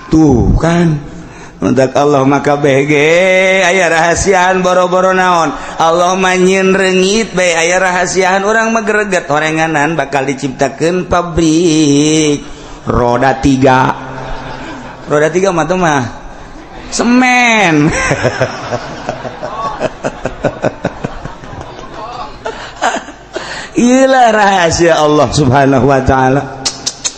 tuh kan mantak Allah maka bege aya rahasiaan boro-boro naon Allah mah nyieun reungit bae aya rahasiaan urang mah greget horenganan bakal diciptakeun pabrik roda tiga mah tuh mah semen. Iyalah rahasia Allah subhanahu wa ta'ala.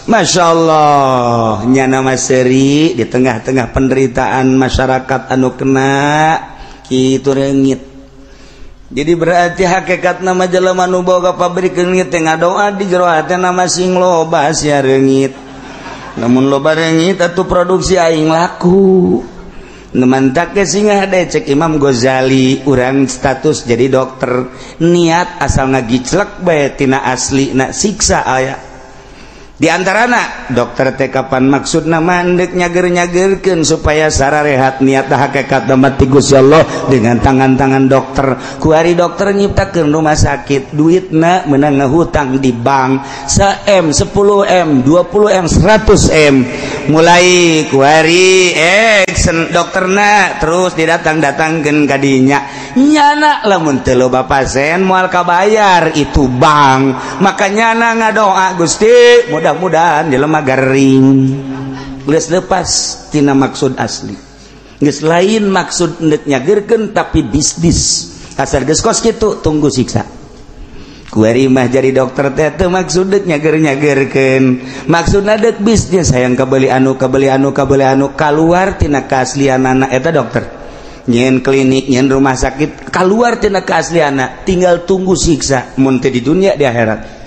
Masya Allah nyana maseri di tengah-tengah penderitaan masyarakat anu kena kitu reungit. Jadi berarti hakikat nama jelema nu boga pabrik reungit teh ngadoa di jero hatena masing loba sia reungit. Lamun loba reungit atuh produksi aing laku. Nemantak ke singa cek Imam Ghazali urang status jadi dokter niat asal ngagiclek bae tina asli na siksa aya di antarana dokter teh kapan maksudna mandek nyager-nyagerkeun supaya sararehat niat hakikat mati Gusti Allah dengan tangan-tangan dokter kuari dokter nyiptakeun rumah sakit duitna meunang ngahutang di bank 1M 10M 20M 100M mulai kuari dokterna terus didatang-datangkeun ka dinya nyana lamun teu loba pasien moal kabayar itu bank maka nyana ngadoa Gusti mudah-mudahan jelema garing geus lepas tina maksud asli geus lain maksud endek nyageurkeun tapi bisnis asal geus kos kitu tunggu siksa. Kuari mah jadi dokter teh teu maksud deuk nyager-nyagerkeun maksudna deuk bisnis hayang kabeli anu kabeli anu kabeli anu kaluar tina kaaslianana eta dokter nyieun klinik nyieun rumah sakit kaluar tina kaaslianana tinggal tunggu siksa mun teu di dunia di akhirat.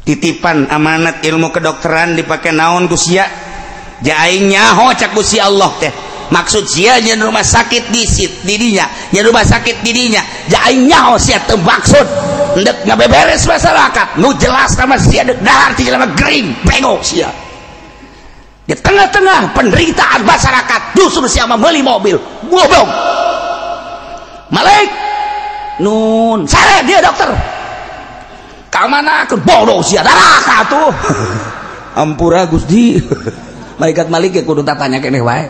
Titipan amanat ilmu kedokteran dipake naon ku sia ja aing nyaho cak ku si Allah teh maksud sia nyieun rumah sakit disit di dinya nyieun rumah sakit di dinya ja aing nyaho sia teu maksud ndek ngabeberes masyarakat nu jelas sama sia dek dahar ti jelema gering bego sia di tengah-tengah penderitaan masyarakat justru sia membeli mobil goblok malik nun sare dia dokter ka mana ke bodoh sia neraka tuh ampura Gusti malaikat malik ge kudu tatanya keneh wae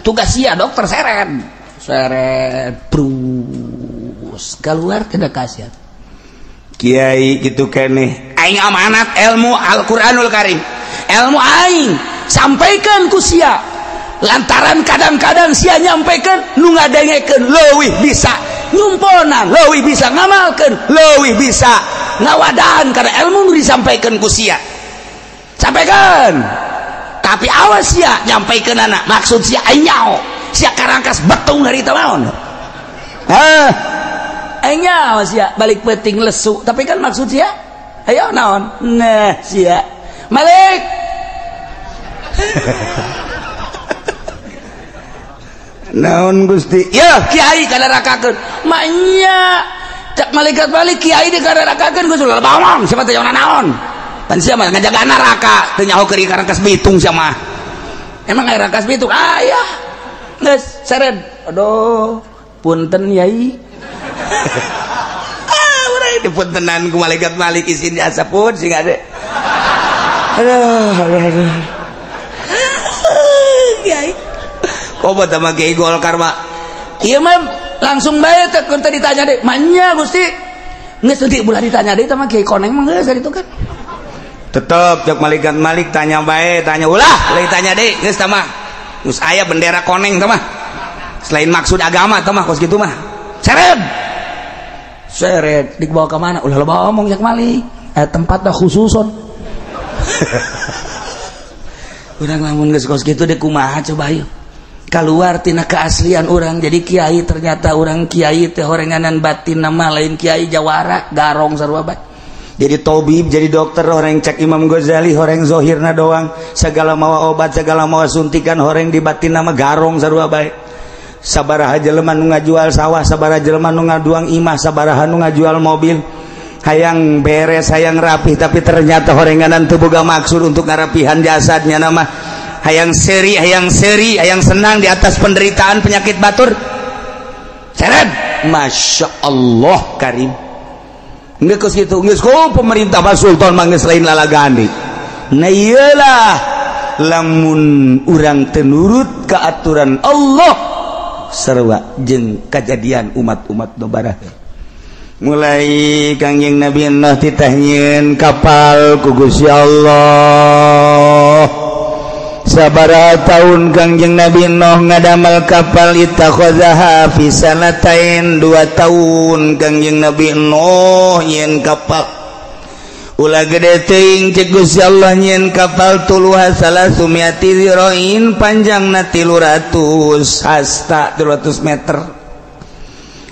tugas sia dokter seret seret brus keluar tidak kasihan kiai gitu keneh aing amanat ilmu Al-Qur'anul Karim ilmu aing sampaikan ku sia lantaran kadang-kadang sia nyampaikan nu ngadengekeun leuwih bisa nyumponan leuwih bisa ngamalkeun leuwih bisa ngawadaan karena ilmu nu disampaikan ku sia sampaikan tapi awas sia nyampaikan anak maksud sia aing nyaho sia karangkas betung dari naon hah aing nyaho sia balik penting lesu tapi kan maksud sia ayo naon nah sia malik naon Gusti ya kiai kadarakakeun maknya cak malaikat balik kiai dikararakakeun Gusti ulah bawang siapa teh naon pan sia mah ngajaga neraka teu nyaho keur karangkas bitung sia mah emang aya rangkas bitung aya geus seret aduh punten yai ah urang dipuntenan ku malaikat malik isin asapun sing ade aduh aduh aduh kiai obat sama kiai Golkar mah ieu mah langsung bae teh keur teh ditanya deui manya Gusti geus teu ulah ditanya deui teh mah kiai koneng mah geus ditu kan tetep cek malaikat malik tanya bae tanya ulah lain tanya deui geus tah mah geus aya bendera koneng tah mah selain maksud agama tah mah kos kitu mah seret seret dibawa ka mana ulah loba omong cek malik tempatna khususon. Urang lamun geus kos kitu deh kumaha coba ayo. Keluar tina keaslian orang jadi kiai, ternyata orang kiai teh horenganan batin nama lain kiai jawara garong sarua bae. Jadi tobib, jadi dokter, orang cek Imam Ghazali horeng zohirna doang, segala mawa obat, segala mawa suntikan, horeng di batin nama garong sarua bae. Sabaraha jelema nu ngajual sawah, sabaraha jelema nu ngaduang imah, sabaraha nu ngajual mobil, hayang beres, hayang rapih, tapi ternyata horenganan teu boga maksud untuk ngarapihan jasadnya nama. Hayang seri, hayang seri, hayang senang di atas penderitaan penyakit batur. Seret, Masya Allah Karim. Nggak gitu, nggak kok pemerintah Pak Sultan mangges lain lalagani. Nah iyalah, lamun urang tenurut ke aturan Allah sarua jeung kajadian umat-umat nu baraheula. Mulai Kangjeng Nabi Nuh titah nyieun kapal ku Gusti Allah. Sabaraha tahun Kangjeng Nabi Nuh ngadamel kapal ittakhadhaha fi sanatain, 2 tahun Kangjeng Nabi Nuh nyieun kapal. Ulah gede teuing cek Gusti Allah nyieun kapal tuluha salasumiati zira'in, panjangna 300 hasta 300 meter.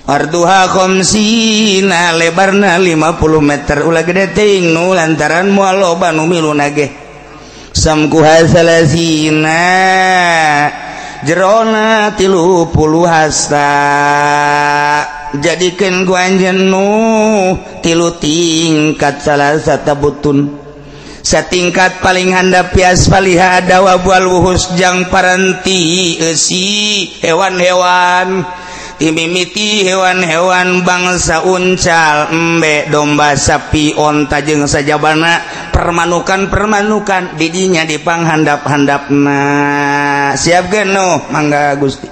Arduha khamsina, lebarna 50 meter. Ulah gede teuing nu lantaran moal loba nu miluna ge. Samkuha salasina, jerona 30 hasta. Jadikeun ku anjeun Nuh 3 tingkat salasata butun. Satingkat paling handap asfaliha dawabul wuhus jang paranti eusi hewan-hewan. Timimiti hewan-hewan bangsa uncal, embe, domba, sapi, onta jeung sajabana, permanukan-permanukan didinya dipanghandap-handapna. Siapkeun Nuh, mangga Gusti.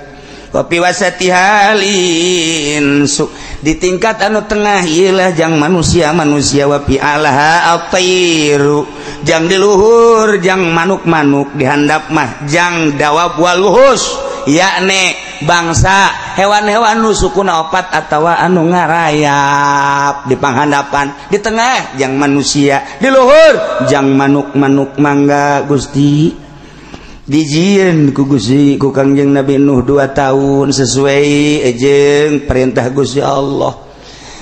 Kopi wasati halin su di tingkat anu tengah ilah jang manusia-manusia wapi alaha atairu jang di luhur jang manuk-manuk dihandap mah jang dawab waluhus yakni bangsa hewan-hewan nu sukuna opat atawa anu ngarayap di panghandapan, di tengah jang manusia, di luhur jang manuk-manuk. Mangga Gusti. Dijieun ku Gusti ku Kangjeng Nabi Nuh 2 tahun sesuai jeung perintah Gusti Allah.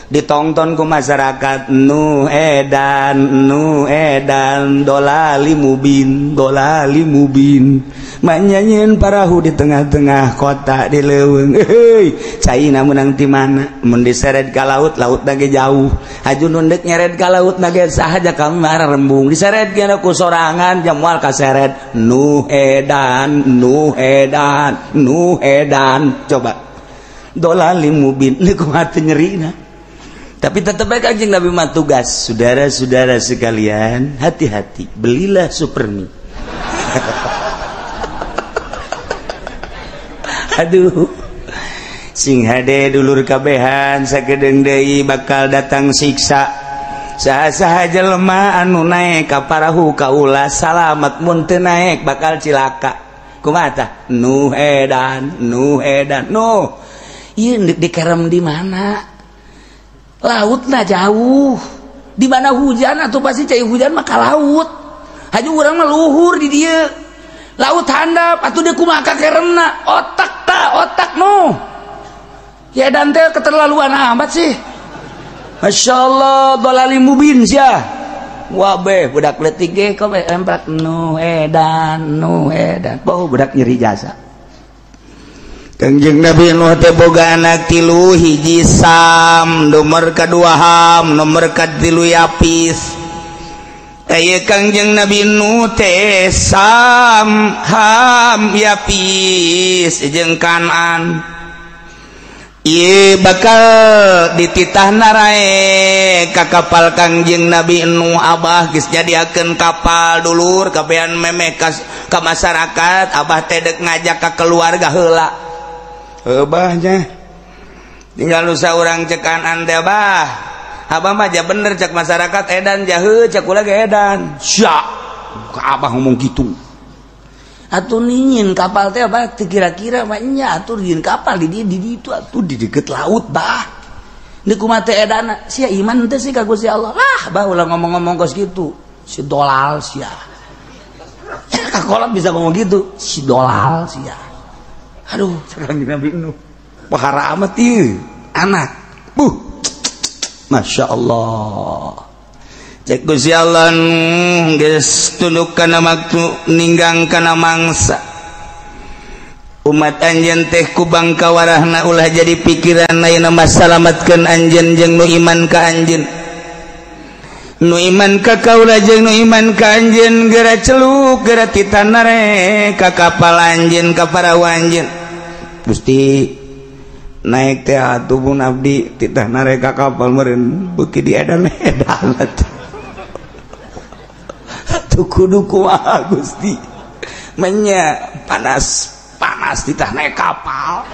Ditongton ku masyarakat Nuh edan, Nuh edan, dolali mubin, dolali mubin. Manyanyian parahu di tengah-tengah kota di leuweung. Heuy, caina meunang ti mana? Mun diseret ka laut, laut ge jauh. Haju nu deuk nyeret ka laut ge sahaja kamar rembung. Diseret kana ku sorangan jam moal kaseret. Nuh edan, Nuh edan, Nuh edan. Coba. Dolali mubin, ieu kumaha teu nyerina. Tapi tetap baik Kanjeng Nabi mah tugas. Saudara-saudara sekalian, hati-hati, belilah Supermi. Aduh, sing hade dulur kabehan sakedeung deui bakal datang siksa. Saha-saha jelema anu naek ka parahu kaula salamet, mun teu naek bakal cilaka. Kumaha tah? Nuh edan, Nuh edan, Nuh. Ieu dikerem di mana? Lautna jauh. Di mana hujan atau pasti cai hujan mah ka laut. Haju urang mah luhur di dieu. Laut handap atuh deui kumaha kakeremna? Otak ta, otak nu. Ya dan teh keterlaluan amat sih. Masya Allah, dolali mubin sia. Wabeh budak leutik ge kok lemprak nu edan, nu edan. Bau budak nyeri jasa. Kangjeng Nabi Nuh teh boga anak 3, hiji Sam, nomor kadua Ham, nomor katilu Yapis. Aya Kangjeng Nabi Nuh teh Sam, Ham, Yapis jeung Kanan. Ieu bakal dititahna rae ka kapal Kangjeng Nabi Nuh. Abah geus nyadiakeun kapal dulur kabehan memeh ka masyarakat. Abah teh deuk ngajak ka keluarga heula. Abahnya tinggal nusa urang cek Kanan teh abah. Abah mah ja bener cek masyarakat edan jahe cek ulah ge edan. Sia, ka abah ngomong gitu. Atuh ningin kapal teh abah teu kira-kira mah nya atuh nyieun kapal di dieu di ditu atuh di deket laut bah. Deuk kumaha teh edana? Sia iman teh sih ka Gusti Allah. Ah, bah ulah ngomong-ngomong kos kitu. Si dolal sia. Nah kakolot bisa ngomong gitu si dolal sia. Aduh sekarang Nabi Nuh pahara amat ieu anak. Buh. Masya Allah. Cek Gusti Allah geus tunduk kana waktu ninggang kana mangsa. Umat anjeun teh ku bangka warahna ulah jadi pikiran ayeuna mah salametkeun anjeun jeung nu iman ka anjeun. Nu iman ka kaula jeung nu iman ka anjeun geura celuk geura titanare ka kapal anjeun ka parahu anjeun. Gusti naik teh atuh mun abdi titah narek ka kapal meureun beuki diedan-edan atuh. Atuh kudu kumaha Gusti menya panas panas titah naik kapal.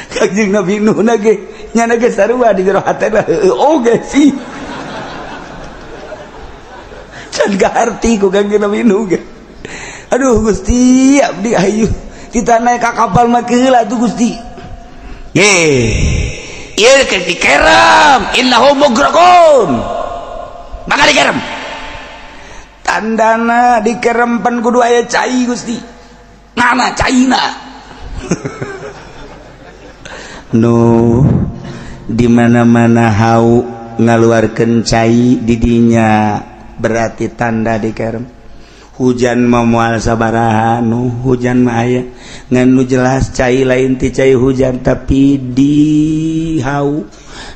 Kanjeng Nabi Nuh ge nyana ge sarua di jero hatena heueuh oge sih. Can kaharti ku Kanjeng Nabi Nuh ge. Aduh Gusti abdi hayu titah naik ka kapal mah keheula atuh Gusti. Ye ieu keur dikerem innahum mugraqun. Maka dikerem. Tandana dikerempan kudu aya cai Gusti. Nana caina. Nu di mana-mana hau ngaluarkeun cai didinya berarti tanda dikerem. Hujan mah moal sabaraha nu hujan mah aya ngan nu jelas cai lain ti cai hujan tapi di hau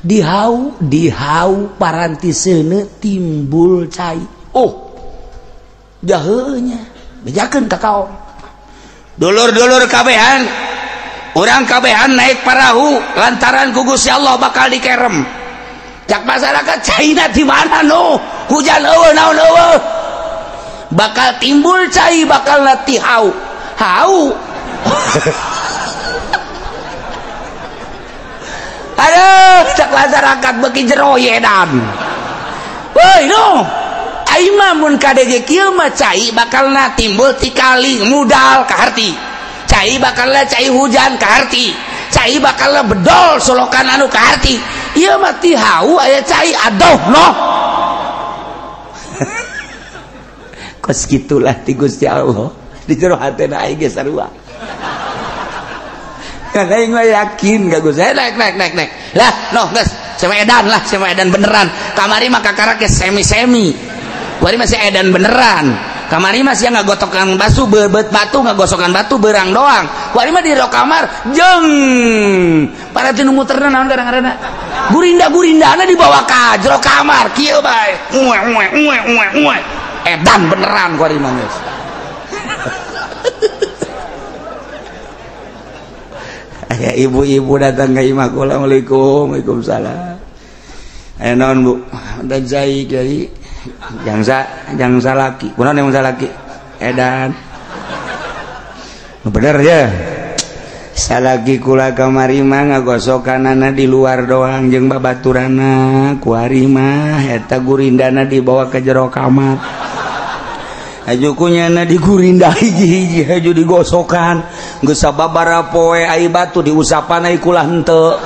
di hau di hau paranti seuneu timbul cai. Oh jaheunya bejakeun ka kaom dulur-dulur kabehan urang kabehan naik parahu lantaran ku Gusti Allah bakal dikerem. Cak masyarakat caina di mana nu hujan eueuh naon eueuh bakal timbul cai bakal nati hau hau. Aduh cak masyarakat beuki jero yedan woi nu aing mah mun kadege kieu mah cai bakalna timbul ti kali mudal kaharti cai bakalna cai hujan kaharti cai bakalna bedol solokan anu kaharti ieu mah ti hau aya cai aduh no. Kos gitulah ti Gusti Allah di jero hatena aing ge sarua. Kan aing mah yakin ka Gusti naik naik naik naik lah noh geus sama edan lah sama edan beneran kamari mah kakara ge semi-semi wari masih edan beneran kamari mah sia ngagotokan batu beubet batu ngagosokan batu berang doang wari mah di jero kamar jeung para teu nu muterna naon kadang-kadang gurinda-gurindana dibawa ka jero kamar kieu bae uwe uwe uwe uwe uwe edan beneran kuari mah geus. Aya ibu-ibu datang ka imah kula, assalamualaikum. Waalaikumsalam. Aya naon Bu? Dan cai kiai jangsa jangsa laki. Kunaon yang salaki? Edan. Bener ya. Salaki kula kamari mah ngagosokanana di luar doang jeung babaturana kuari mah eta gurindana dibawa ke jero kamar. Aju kunyana digurinda hiji-hiji aju digosokan geus sababaraha poe ai batu diusapan ai kula henteu.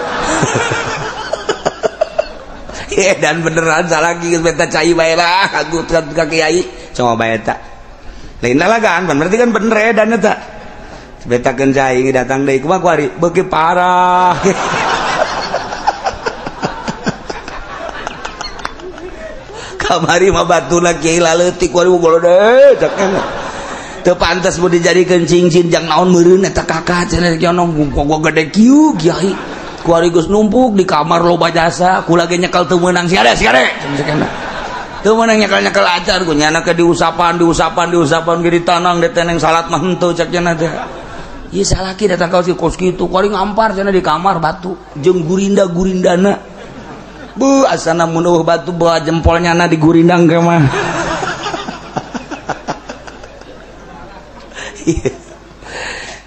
Dan beneran salaki geus beta cai bae lah aku ka kiai coba bae eta. Lain lalagaan berarti kan bener edan eta. Betakeun cai datang deui kumaha kuari beuki parah. Kamari mah batuna kiai laleutik kuari bolode cek teu pantes mun dijadikeun cincin jang naon meureun eta kakak cenah nong gua gede kieu kiai kuari geus numpuk di kamar loba jasa kula ge nyekel teu meunang sia sia cenah teu meunang nyekel-nyekel acar ku nyana ke diusapan diusapan diusapan ge ditanang diteneng salat mah henteu cek cenah teh. Ieu salaki datang ka kos kitu kuari ngampar cenah di kamar batu jeung gurinda-gurindana. Bu asana mun eueuh batu bawa jempolnya na digurindang ke mah.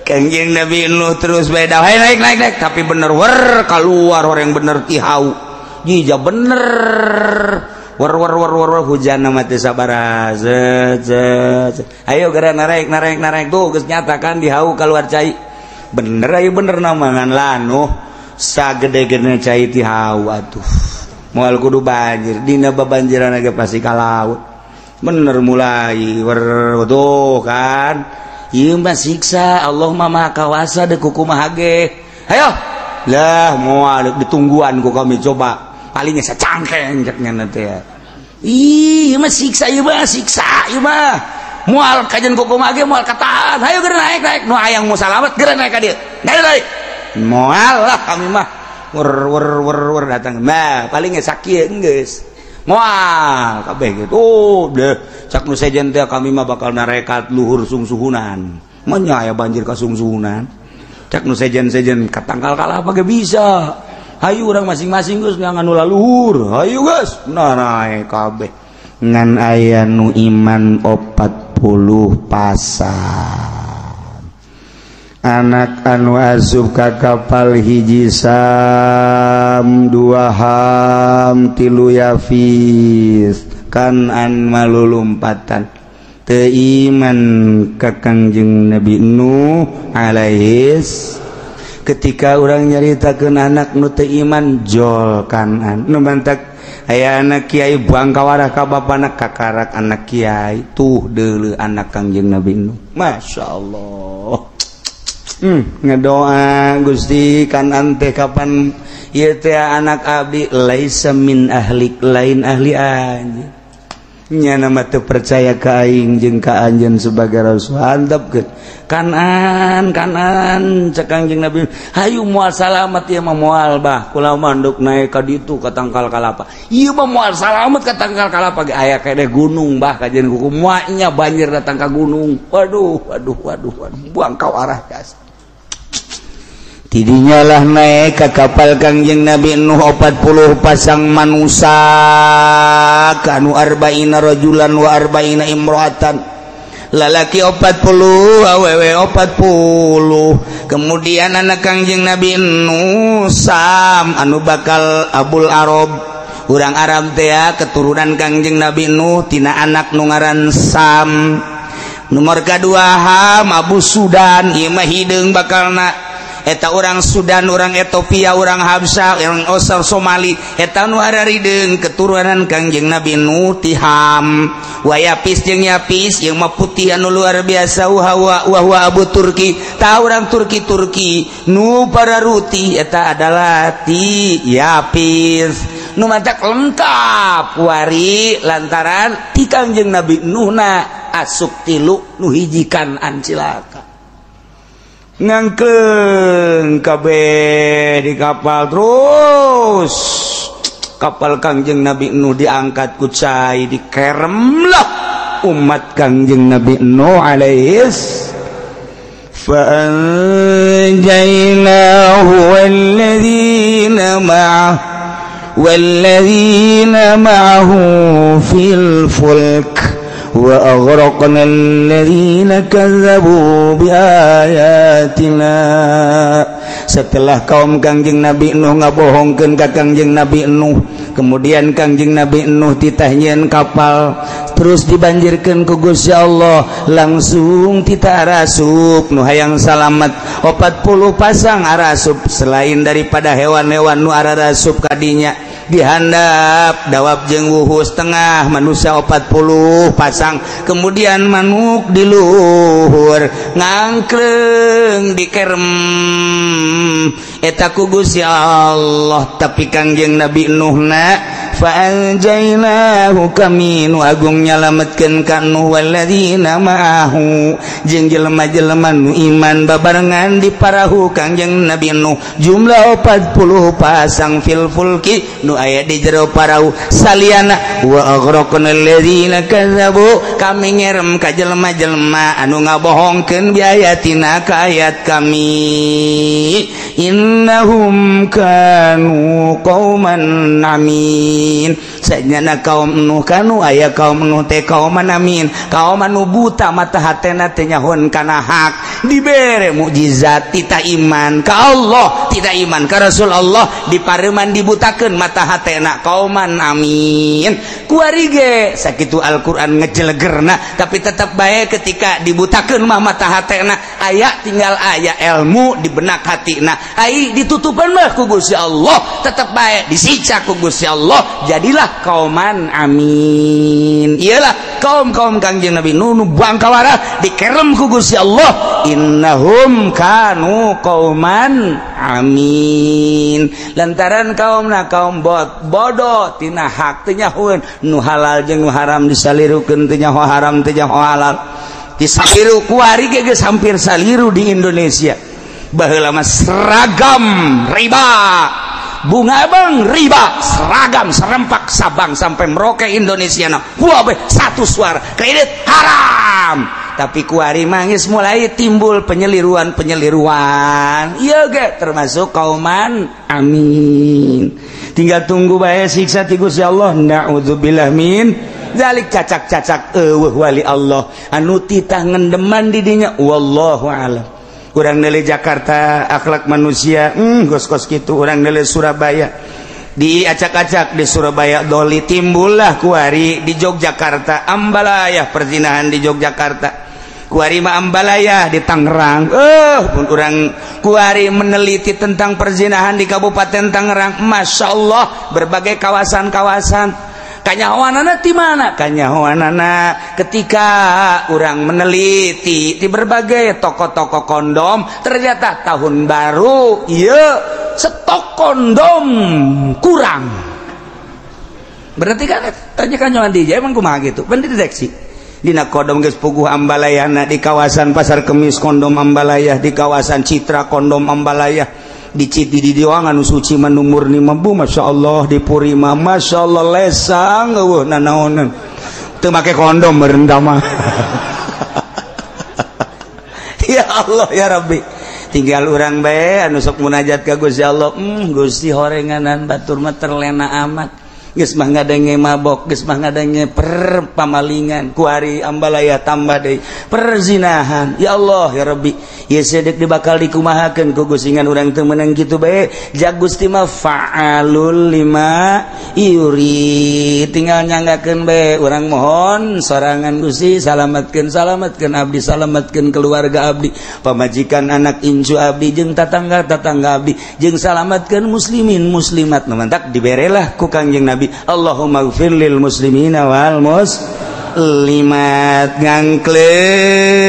Kanjeng Nabi Nuh terus beda, hey, naik naik naik tapi bener wer keluar orang bener ti hau. Jija bener wer wer wer wer hujan mah teu sabaraha. Zet zet. Ayo geura naik naik naik tuh geus nyatakan di hau keluar cai. Bener ayo bener namangan lah Nuh. Sagede-gede cai ti hau atuh. Moal kudu banjir, dina babanjiran ge pasti ka laut. Bener mulai wer tuh kan. Ieu mah siksa Allah mah maha kawasa deuk kumaha ge. Hayo. Lah moal ditungguan ku kami coba. Palingnya sacangkeng cek nya teh ya. Ih, ieu mah siksa ieu mah siksa ieu mah. Moal kajen kumaha ge moal katahan. Hayo geura naik naik nu hayang mau salamet geura naik ka dieu. Naik naik. Moal lah kami mah. Wer wer wer wer datang. Nah, palingnya sakieu geus. Moal kabeh gitu. Oh, deh cak nu sejen teh kami mah bakal narekat luhur sungsuhunan. Menya aya banjir ka sungsuhunan. Cak nu sejen-sejen ka tangkal kalapa ge bisa. Hayu urang masing-masing geus ngan nu luhur. Hayu geus. Nah naek kabeh. Ngan aya nu iman 40 pasang. Anak anu asup ka kapal hiji Sam, dua Ham, tilu Yafis, Kanan malulumpatan teu iman ka Kangjeng Nabi Nuh alaihis. Ketika orang nyaritakeun anak nu teu iman jol Kanan nu mantak aya anak kiai buang kawarah ka bapana kakarak anak kiai tuh deuleu anak Kangjeng Nabi Nuh. Masya Allah. Ngedoa Gusti Kanan teh kapan ieu teh anak abdi laisa min ahlik lain ahli anjeun. Nya nama teu percaya ka aing jeung ka anjeun sebagai rasul handapkeun. Kanan Kanan cek Kangjeng Nabi hayu moal salamet ieu mah moal bah kula mah nduk naek ka ditu ka tangkal kalapa. Ieu mah moal salamet ka tangkal kalapa ge aya keneh gunung bah kajen kuku moalnya banjir datang ka gunung. Waduh waduh waduh waduh buang kau arah gas. Tidinya lah naik ke kapal Kangjeng Nabi Nuh 40 pasang manusia kanu arba'ina rajulan wa arba'ina imro'atan, lalaki 40 awewe 40. Kemudian anak Kangjeng Nabi Nuh Sam anu bakal Abul Arab urang Arab teh keturunan Kangjeng Nabi Nuh tina anak nu ngaran Sam. Nomor kedua Ham Abu Sudan ieu mah hideung bakalna eta orang Sudan, orang Ethiopia, orang Habsah, orang Osar Somali eta nu hararideung keturunan Kangjeng Nabi Nuh ti Ham. Wa Yapis jeung Yapis jeung mah putih anu luar biasa wa wa Abu Turki ta urang Turki Turki nu pararuti eta adalah ti Yapis nu mantak lengkap wari lantaran ti Kangjeng Nabi Nuhna asup tilu nu hiji Kanan cilaka. Ngangkeng kabeh di kapal terus kapal Kangjeng Nabi Nuh diangkat ku cai dikerem lah umat Kangjeng Nabi Nuh alaihis. Fa anjaynahu walladzina ma'ahu walladzina ma'ahu fil fulk wa aghraqna alladzina kazzabu biayatina. Setelah kaum Kangjeng Nabi Nuh ngabohongkeun ka Kangjeng Nabi Nuh, kemudian Kangjeng Nabi Nuh titah nyieun kapal terus dibanjirkeun ku Gusti Allah, langsung titah arasup nu hayang salamet 40 pasang arasup selain daripada hewan-hewan nu arasup kadinya dihandap dawab jeung wuhus tengah manusia 40 pasang, kemudian manuk di luhur ngangkleng dikerem eta ku Gusti Allah. Tapi Kangjeng Nabi Nuhna fa anjaynahu kami nu agung nyalametkeun ka Nuh walladzina ma'ahu jeung jelema-jelema nu iman babarengan di parahu Kangjeng Nabi Nuh jumlah 40 pasang fil fulki nu aya di jero parahu saliana wa aghraqna alladzina kazzabu kami ngerem ka jelema-jelema anu ngabohongkeun biayatina ka ayat kami innahum kanu qauman amin. Sanyana kaum Nuh kanu aya kaum Nuh teh kauman amin, kaum anu buta mata hatena teh nyahoan kana hak, dibere mukjizat tita iman ka Allah, tita iman ka Rasul Allah, dipareuman dibutakeun mata hatena kauman amin. Kuari ge sakitu Al-Qur'an ngejelegerna, tapi tetep bae ketika dibutakeun mah mata hatena aya tinggal aya ilmu di benak hatina, ai ditutupan mah ku Gusti Allah, tetep bae disiksa ku Gusti Allah. Allah, jadilah kauman amin. Iyalah kaum-kaum Kangjeng Nabi Nuh nu bangkawara dikerem ku Gusti Allah, innahum kanu qauman amin. Lantaran kaumna kaum bodoh tina hak teu nyahoeun nu halal jeung nu haram disalirukeun, teu nyaho haram teu nyaho halal. Disaliru kuari ge geus hampir saliru di Indonesia. Baheula mah seragam riba, bunga bang riba, seragam serempak Sabang sampai Merauke Indonesia na kabeh satu suara kredit haram. Tapi kuari mangis mulai timbul penyeliruan-penyeliruan. Iya ge termasuk kauman amin. Tinggal tunggu bae siksa ti Gusti Allah. Na'udzubillah min zalik. Cacak-cacak eueuh wali Allah anu titah ngendeman di dinya, wallahu alam. Urang nele Jakarta akhlak manusia kos-kos kitu, urang nele Surabaya diacak-acak di Surabaya doli timbullah kuari di Yogyakarta ambalayah perzinahan di Yogyakarta, kuari mah ambalayah di Tangerang. Pun urang kuari meneliti tentang perzinahan di Kabupaten Tangerang, Masya Allah berbagai kawasan-kawasan. Kanyahoanana di mana? Kanyahoanana ketika orang meneliti di berbagai toko-toko kondom, ternyata tahun baru iya stok kondom kurang. Berarti kan tanya kanyahoan di emang kumaha gitu? Ben dideteksi. Dina kondom geus puguh ambalayana di kawasan Pasar Kemis kondom ambalayah, di kawasan Citra kondom ambalayah. Di Citi di Diwang anu suci mah nu murni mah bu Masya Allah, di Puri mah Masya Allah lesang eueuh nanaonan teu make kondom meureun mah. Ya Allah ya Rabbi, tinggal urang bae anu sok munajat ka Gusti Allah. Gusti horenganan batur mah terlena amat, geus mah ngadenge mabok, geus mah ngadenge pamalingan, kuari ambalaya tambah deui perzinahan. Ya Allah ya Rabbi, ieu sedek dibakal dikumahakeun ku Gusti ngan urang teu meunang kitu bae. Ja Gusti mah fa'alul lima yuri, tinggal nyanggakeun bae urang mohon sorangan Gusti salametkeun, salametkeun abdi, salametkeun keluarga abdi, pamajikan anak incu abdi jeung tatangga-tatangga abdi, jeung salametkeun muslimin muslimat. Nu mantak diberelah ku Kangjeng Nabi, Allahumma gfir lil muslimina wal muslimat. Ngangkleng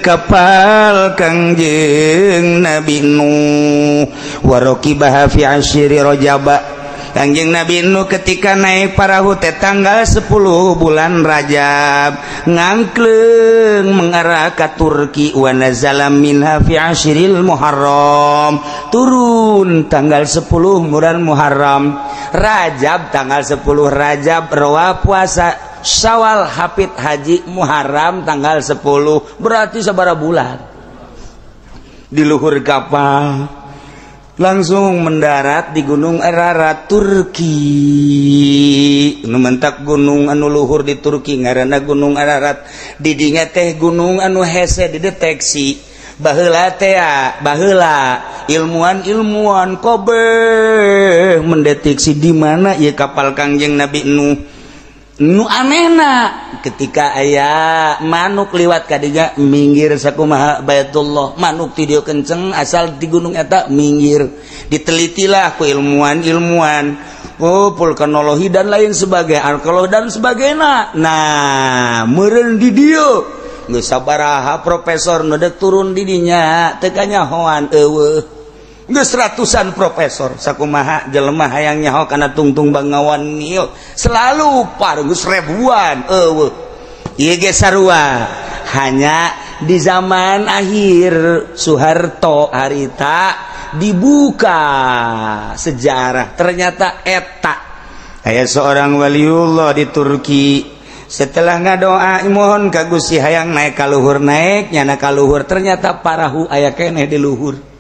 kapal Kangjeng Nabi Nuh waroqibaha fi asyiri Rajab. Kangjeng Nabi Nuh ketika naik parahu teh tanggal 10 bulan Rajab, ngangkleng mengarah ke Turki, wa nazala minha fi asyril Muharram, turun tanggal 10 bulan Muharram. Rajab tanggal 10 Rajab rawa puasa, Syawal hafid haji, Muharram tanggal 10, berarti sabaraha bulan di luhur kapal langsung mendarat di Gunung Ararat Turki. Nu mentak gunung anu luhur di Turki ngaranna Gunung Ararat. Di dinya teh gunung anu hese dideteksi. Baheula teh baheula ilmuwan-ilmuwan kabeh mendeteksi di mana ieu kapal Kangjeng Nabi Nuh. Nu anehna ketika aya manuk liwat kadinya minggir sakumaha Baitullah, manuk ti dieu kenceng asal di gunung eta minggir. Ditelitilah ku ilmuwan-ilmuwan, oh vulkanologi dan lain sebagainya, arkeologi dan sebagainya. Nah, meureun di dieu geus sabaraha profesor nu deuk turun di dinya teu kanyahoan eueuh. Geus ratusan profesor sakumaha jelema hayang nyaho kana tungtung bangawan ieu selalu par geus ribuan eueuh. Ieu ge sarua, hanya di zaman akhir Soeharto harita dibuka sejarah ternyata eta aya seorang waliullah di Turki. Setelah ngadoa mohon ka Gusti hayang naik ka luhur, naik nyana ka luhur, ternyata parahu aya keneh di luhur.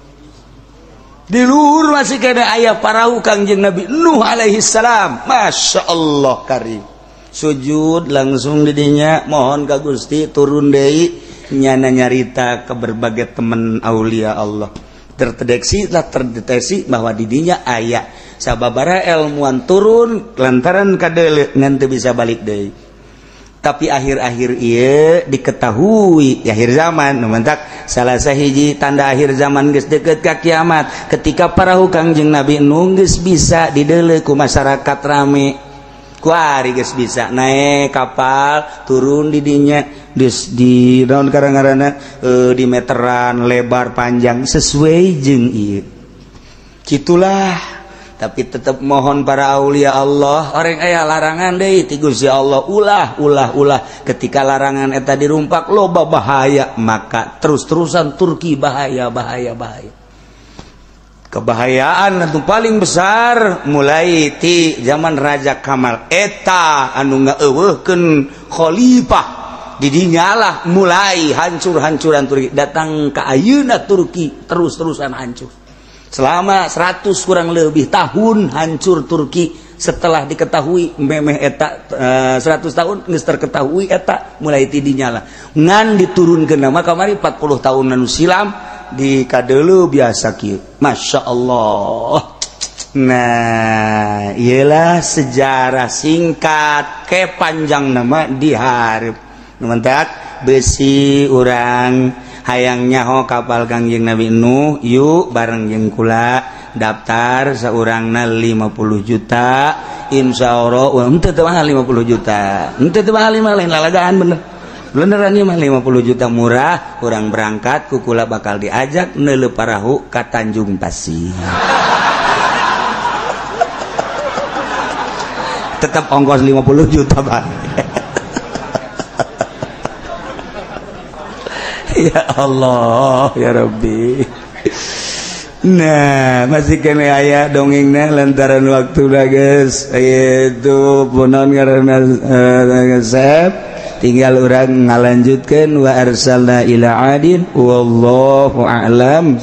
Di luhur masih kena ayah parahu Kangjeng Nabi Nuh alaihi salam. Masya Allah karim. Sujud langsung didinya mohon ka Gusti turun deui, nyana nyarita ke berbagai teman aulia Allah. Terdeteksi lah, terdeteksi bahwa didinya aya sababara ilmuwan turun lantaran kadeuleu ngan teu bisa balik deui. Tapi akhir-akhir ieu diketahui akhir zaman nu mantak salah sahiji tanda akhir zaman geus deukeut ka kiamat ketika parahu Kangjeng Nabi Nuh geus bisa dideuleu ku masyarakat rame kuari geus bisa naik kapal turun di dinya geus di naon karang-karana di meteran lebar panjang sesuai jeung ieu kitulah. Tapi tetap mohon para aulia Allah orang aya larangan deui ti Gusti Allah ulah ulah ulah ketika larangan eta dirumpak loba bahaya maka terus-terusan Turki bahaya bahaya bahaya kebahayaan anu paling besar mulai ti zaman Raja Kamal eta anu ngaeuweuhkeun khalifah di dinyalah mulai hancur-hancuran Turki datang ka ayeuna Turki terus-terusan hancur selama 100 kurang lebih tahun hancur Turki setelah diketahui memeh eta 100 tahun geus terketahui eta mulai ti dinyala ngan diturunkeun nama kamari 40 tahun anu silam di kadeuleu biasa kieu Masya Allah. Nah iyalah sejarah singkat ke panjang nama dihareup nu mantak besi urang hayang nyaho kapal Kangjeng Nabi Nuh yuk bareng jeung kula daftar seorangna 50 juta insya Allah henteu teu mahal 50 juta henteu teu mahal lain lalagaan bener beneran ieu mah 50 juta murah urang berangkat ku kula bakal diajak neuleuh parahu ka Tanjung Pasir tetap ongkos 50 juta Pak. Ya Allah ya Rabbi. Nah masih kene aya dongengna lantaran waktu geus itu punon karena resep tinggal urang ngalanjutkeun wa arsalna ila adin wallahu a'lam.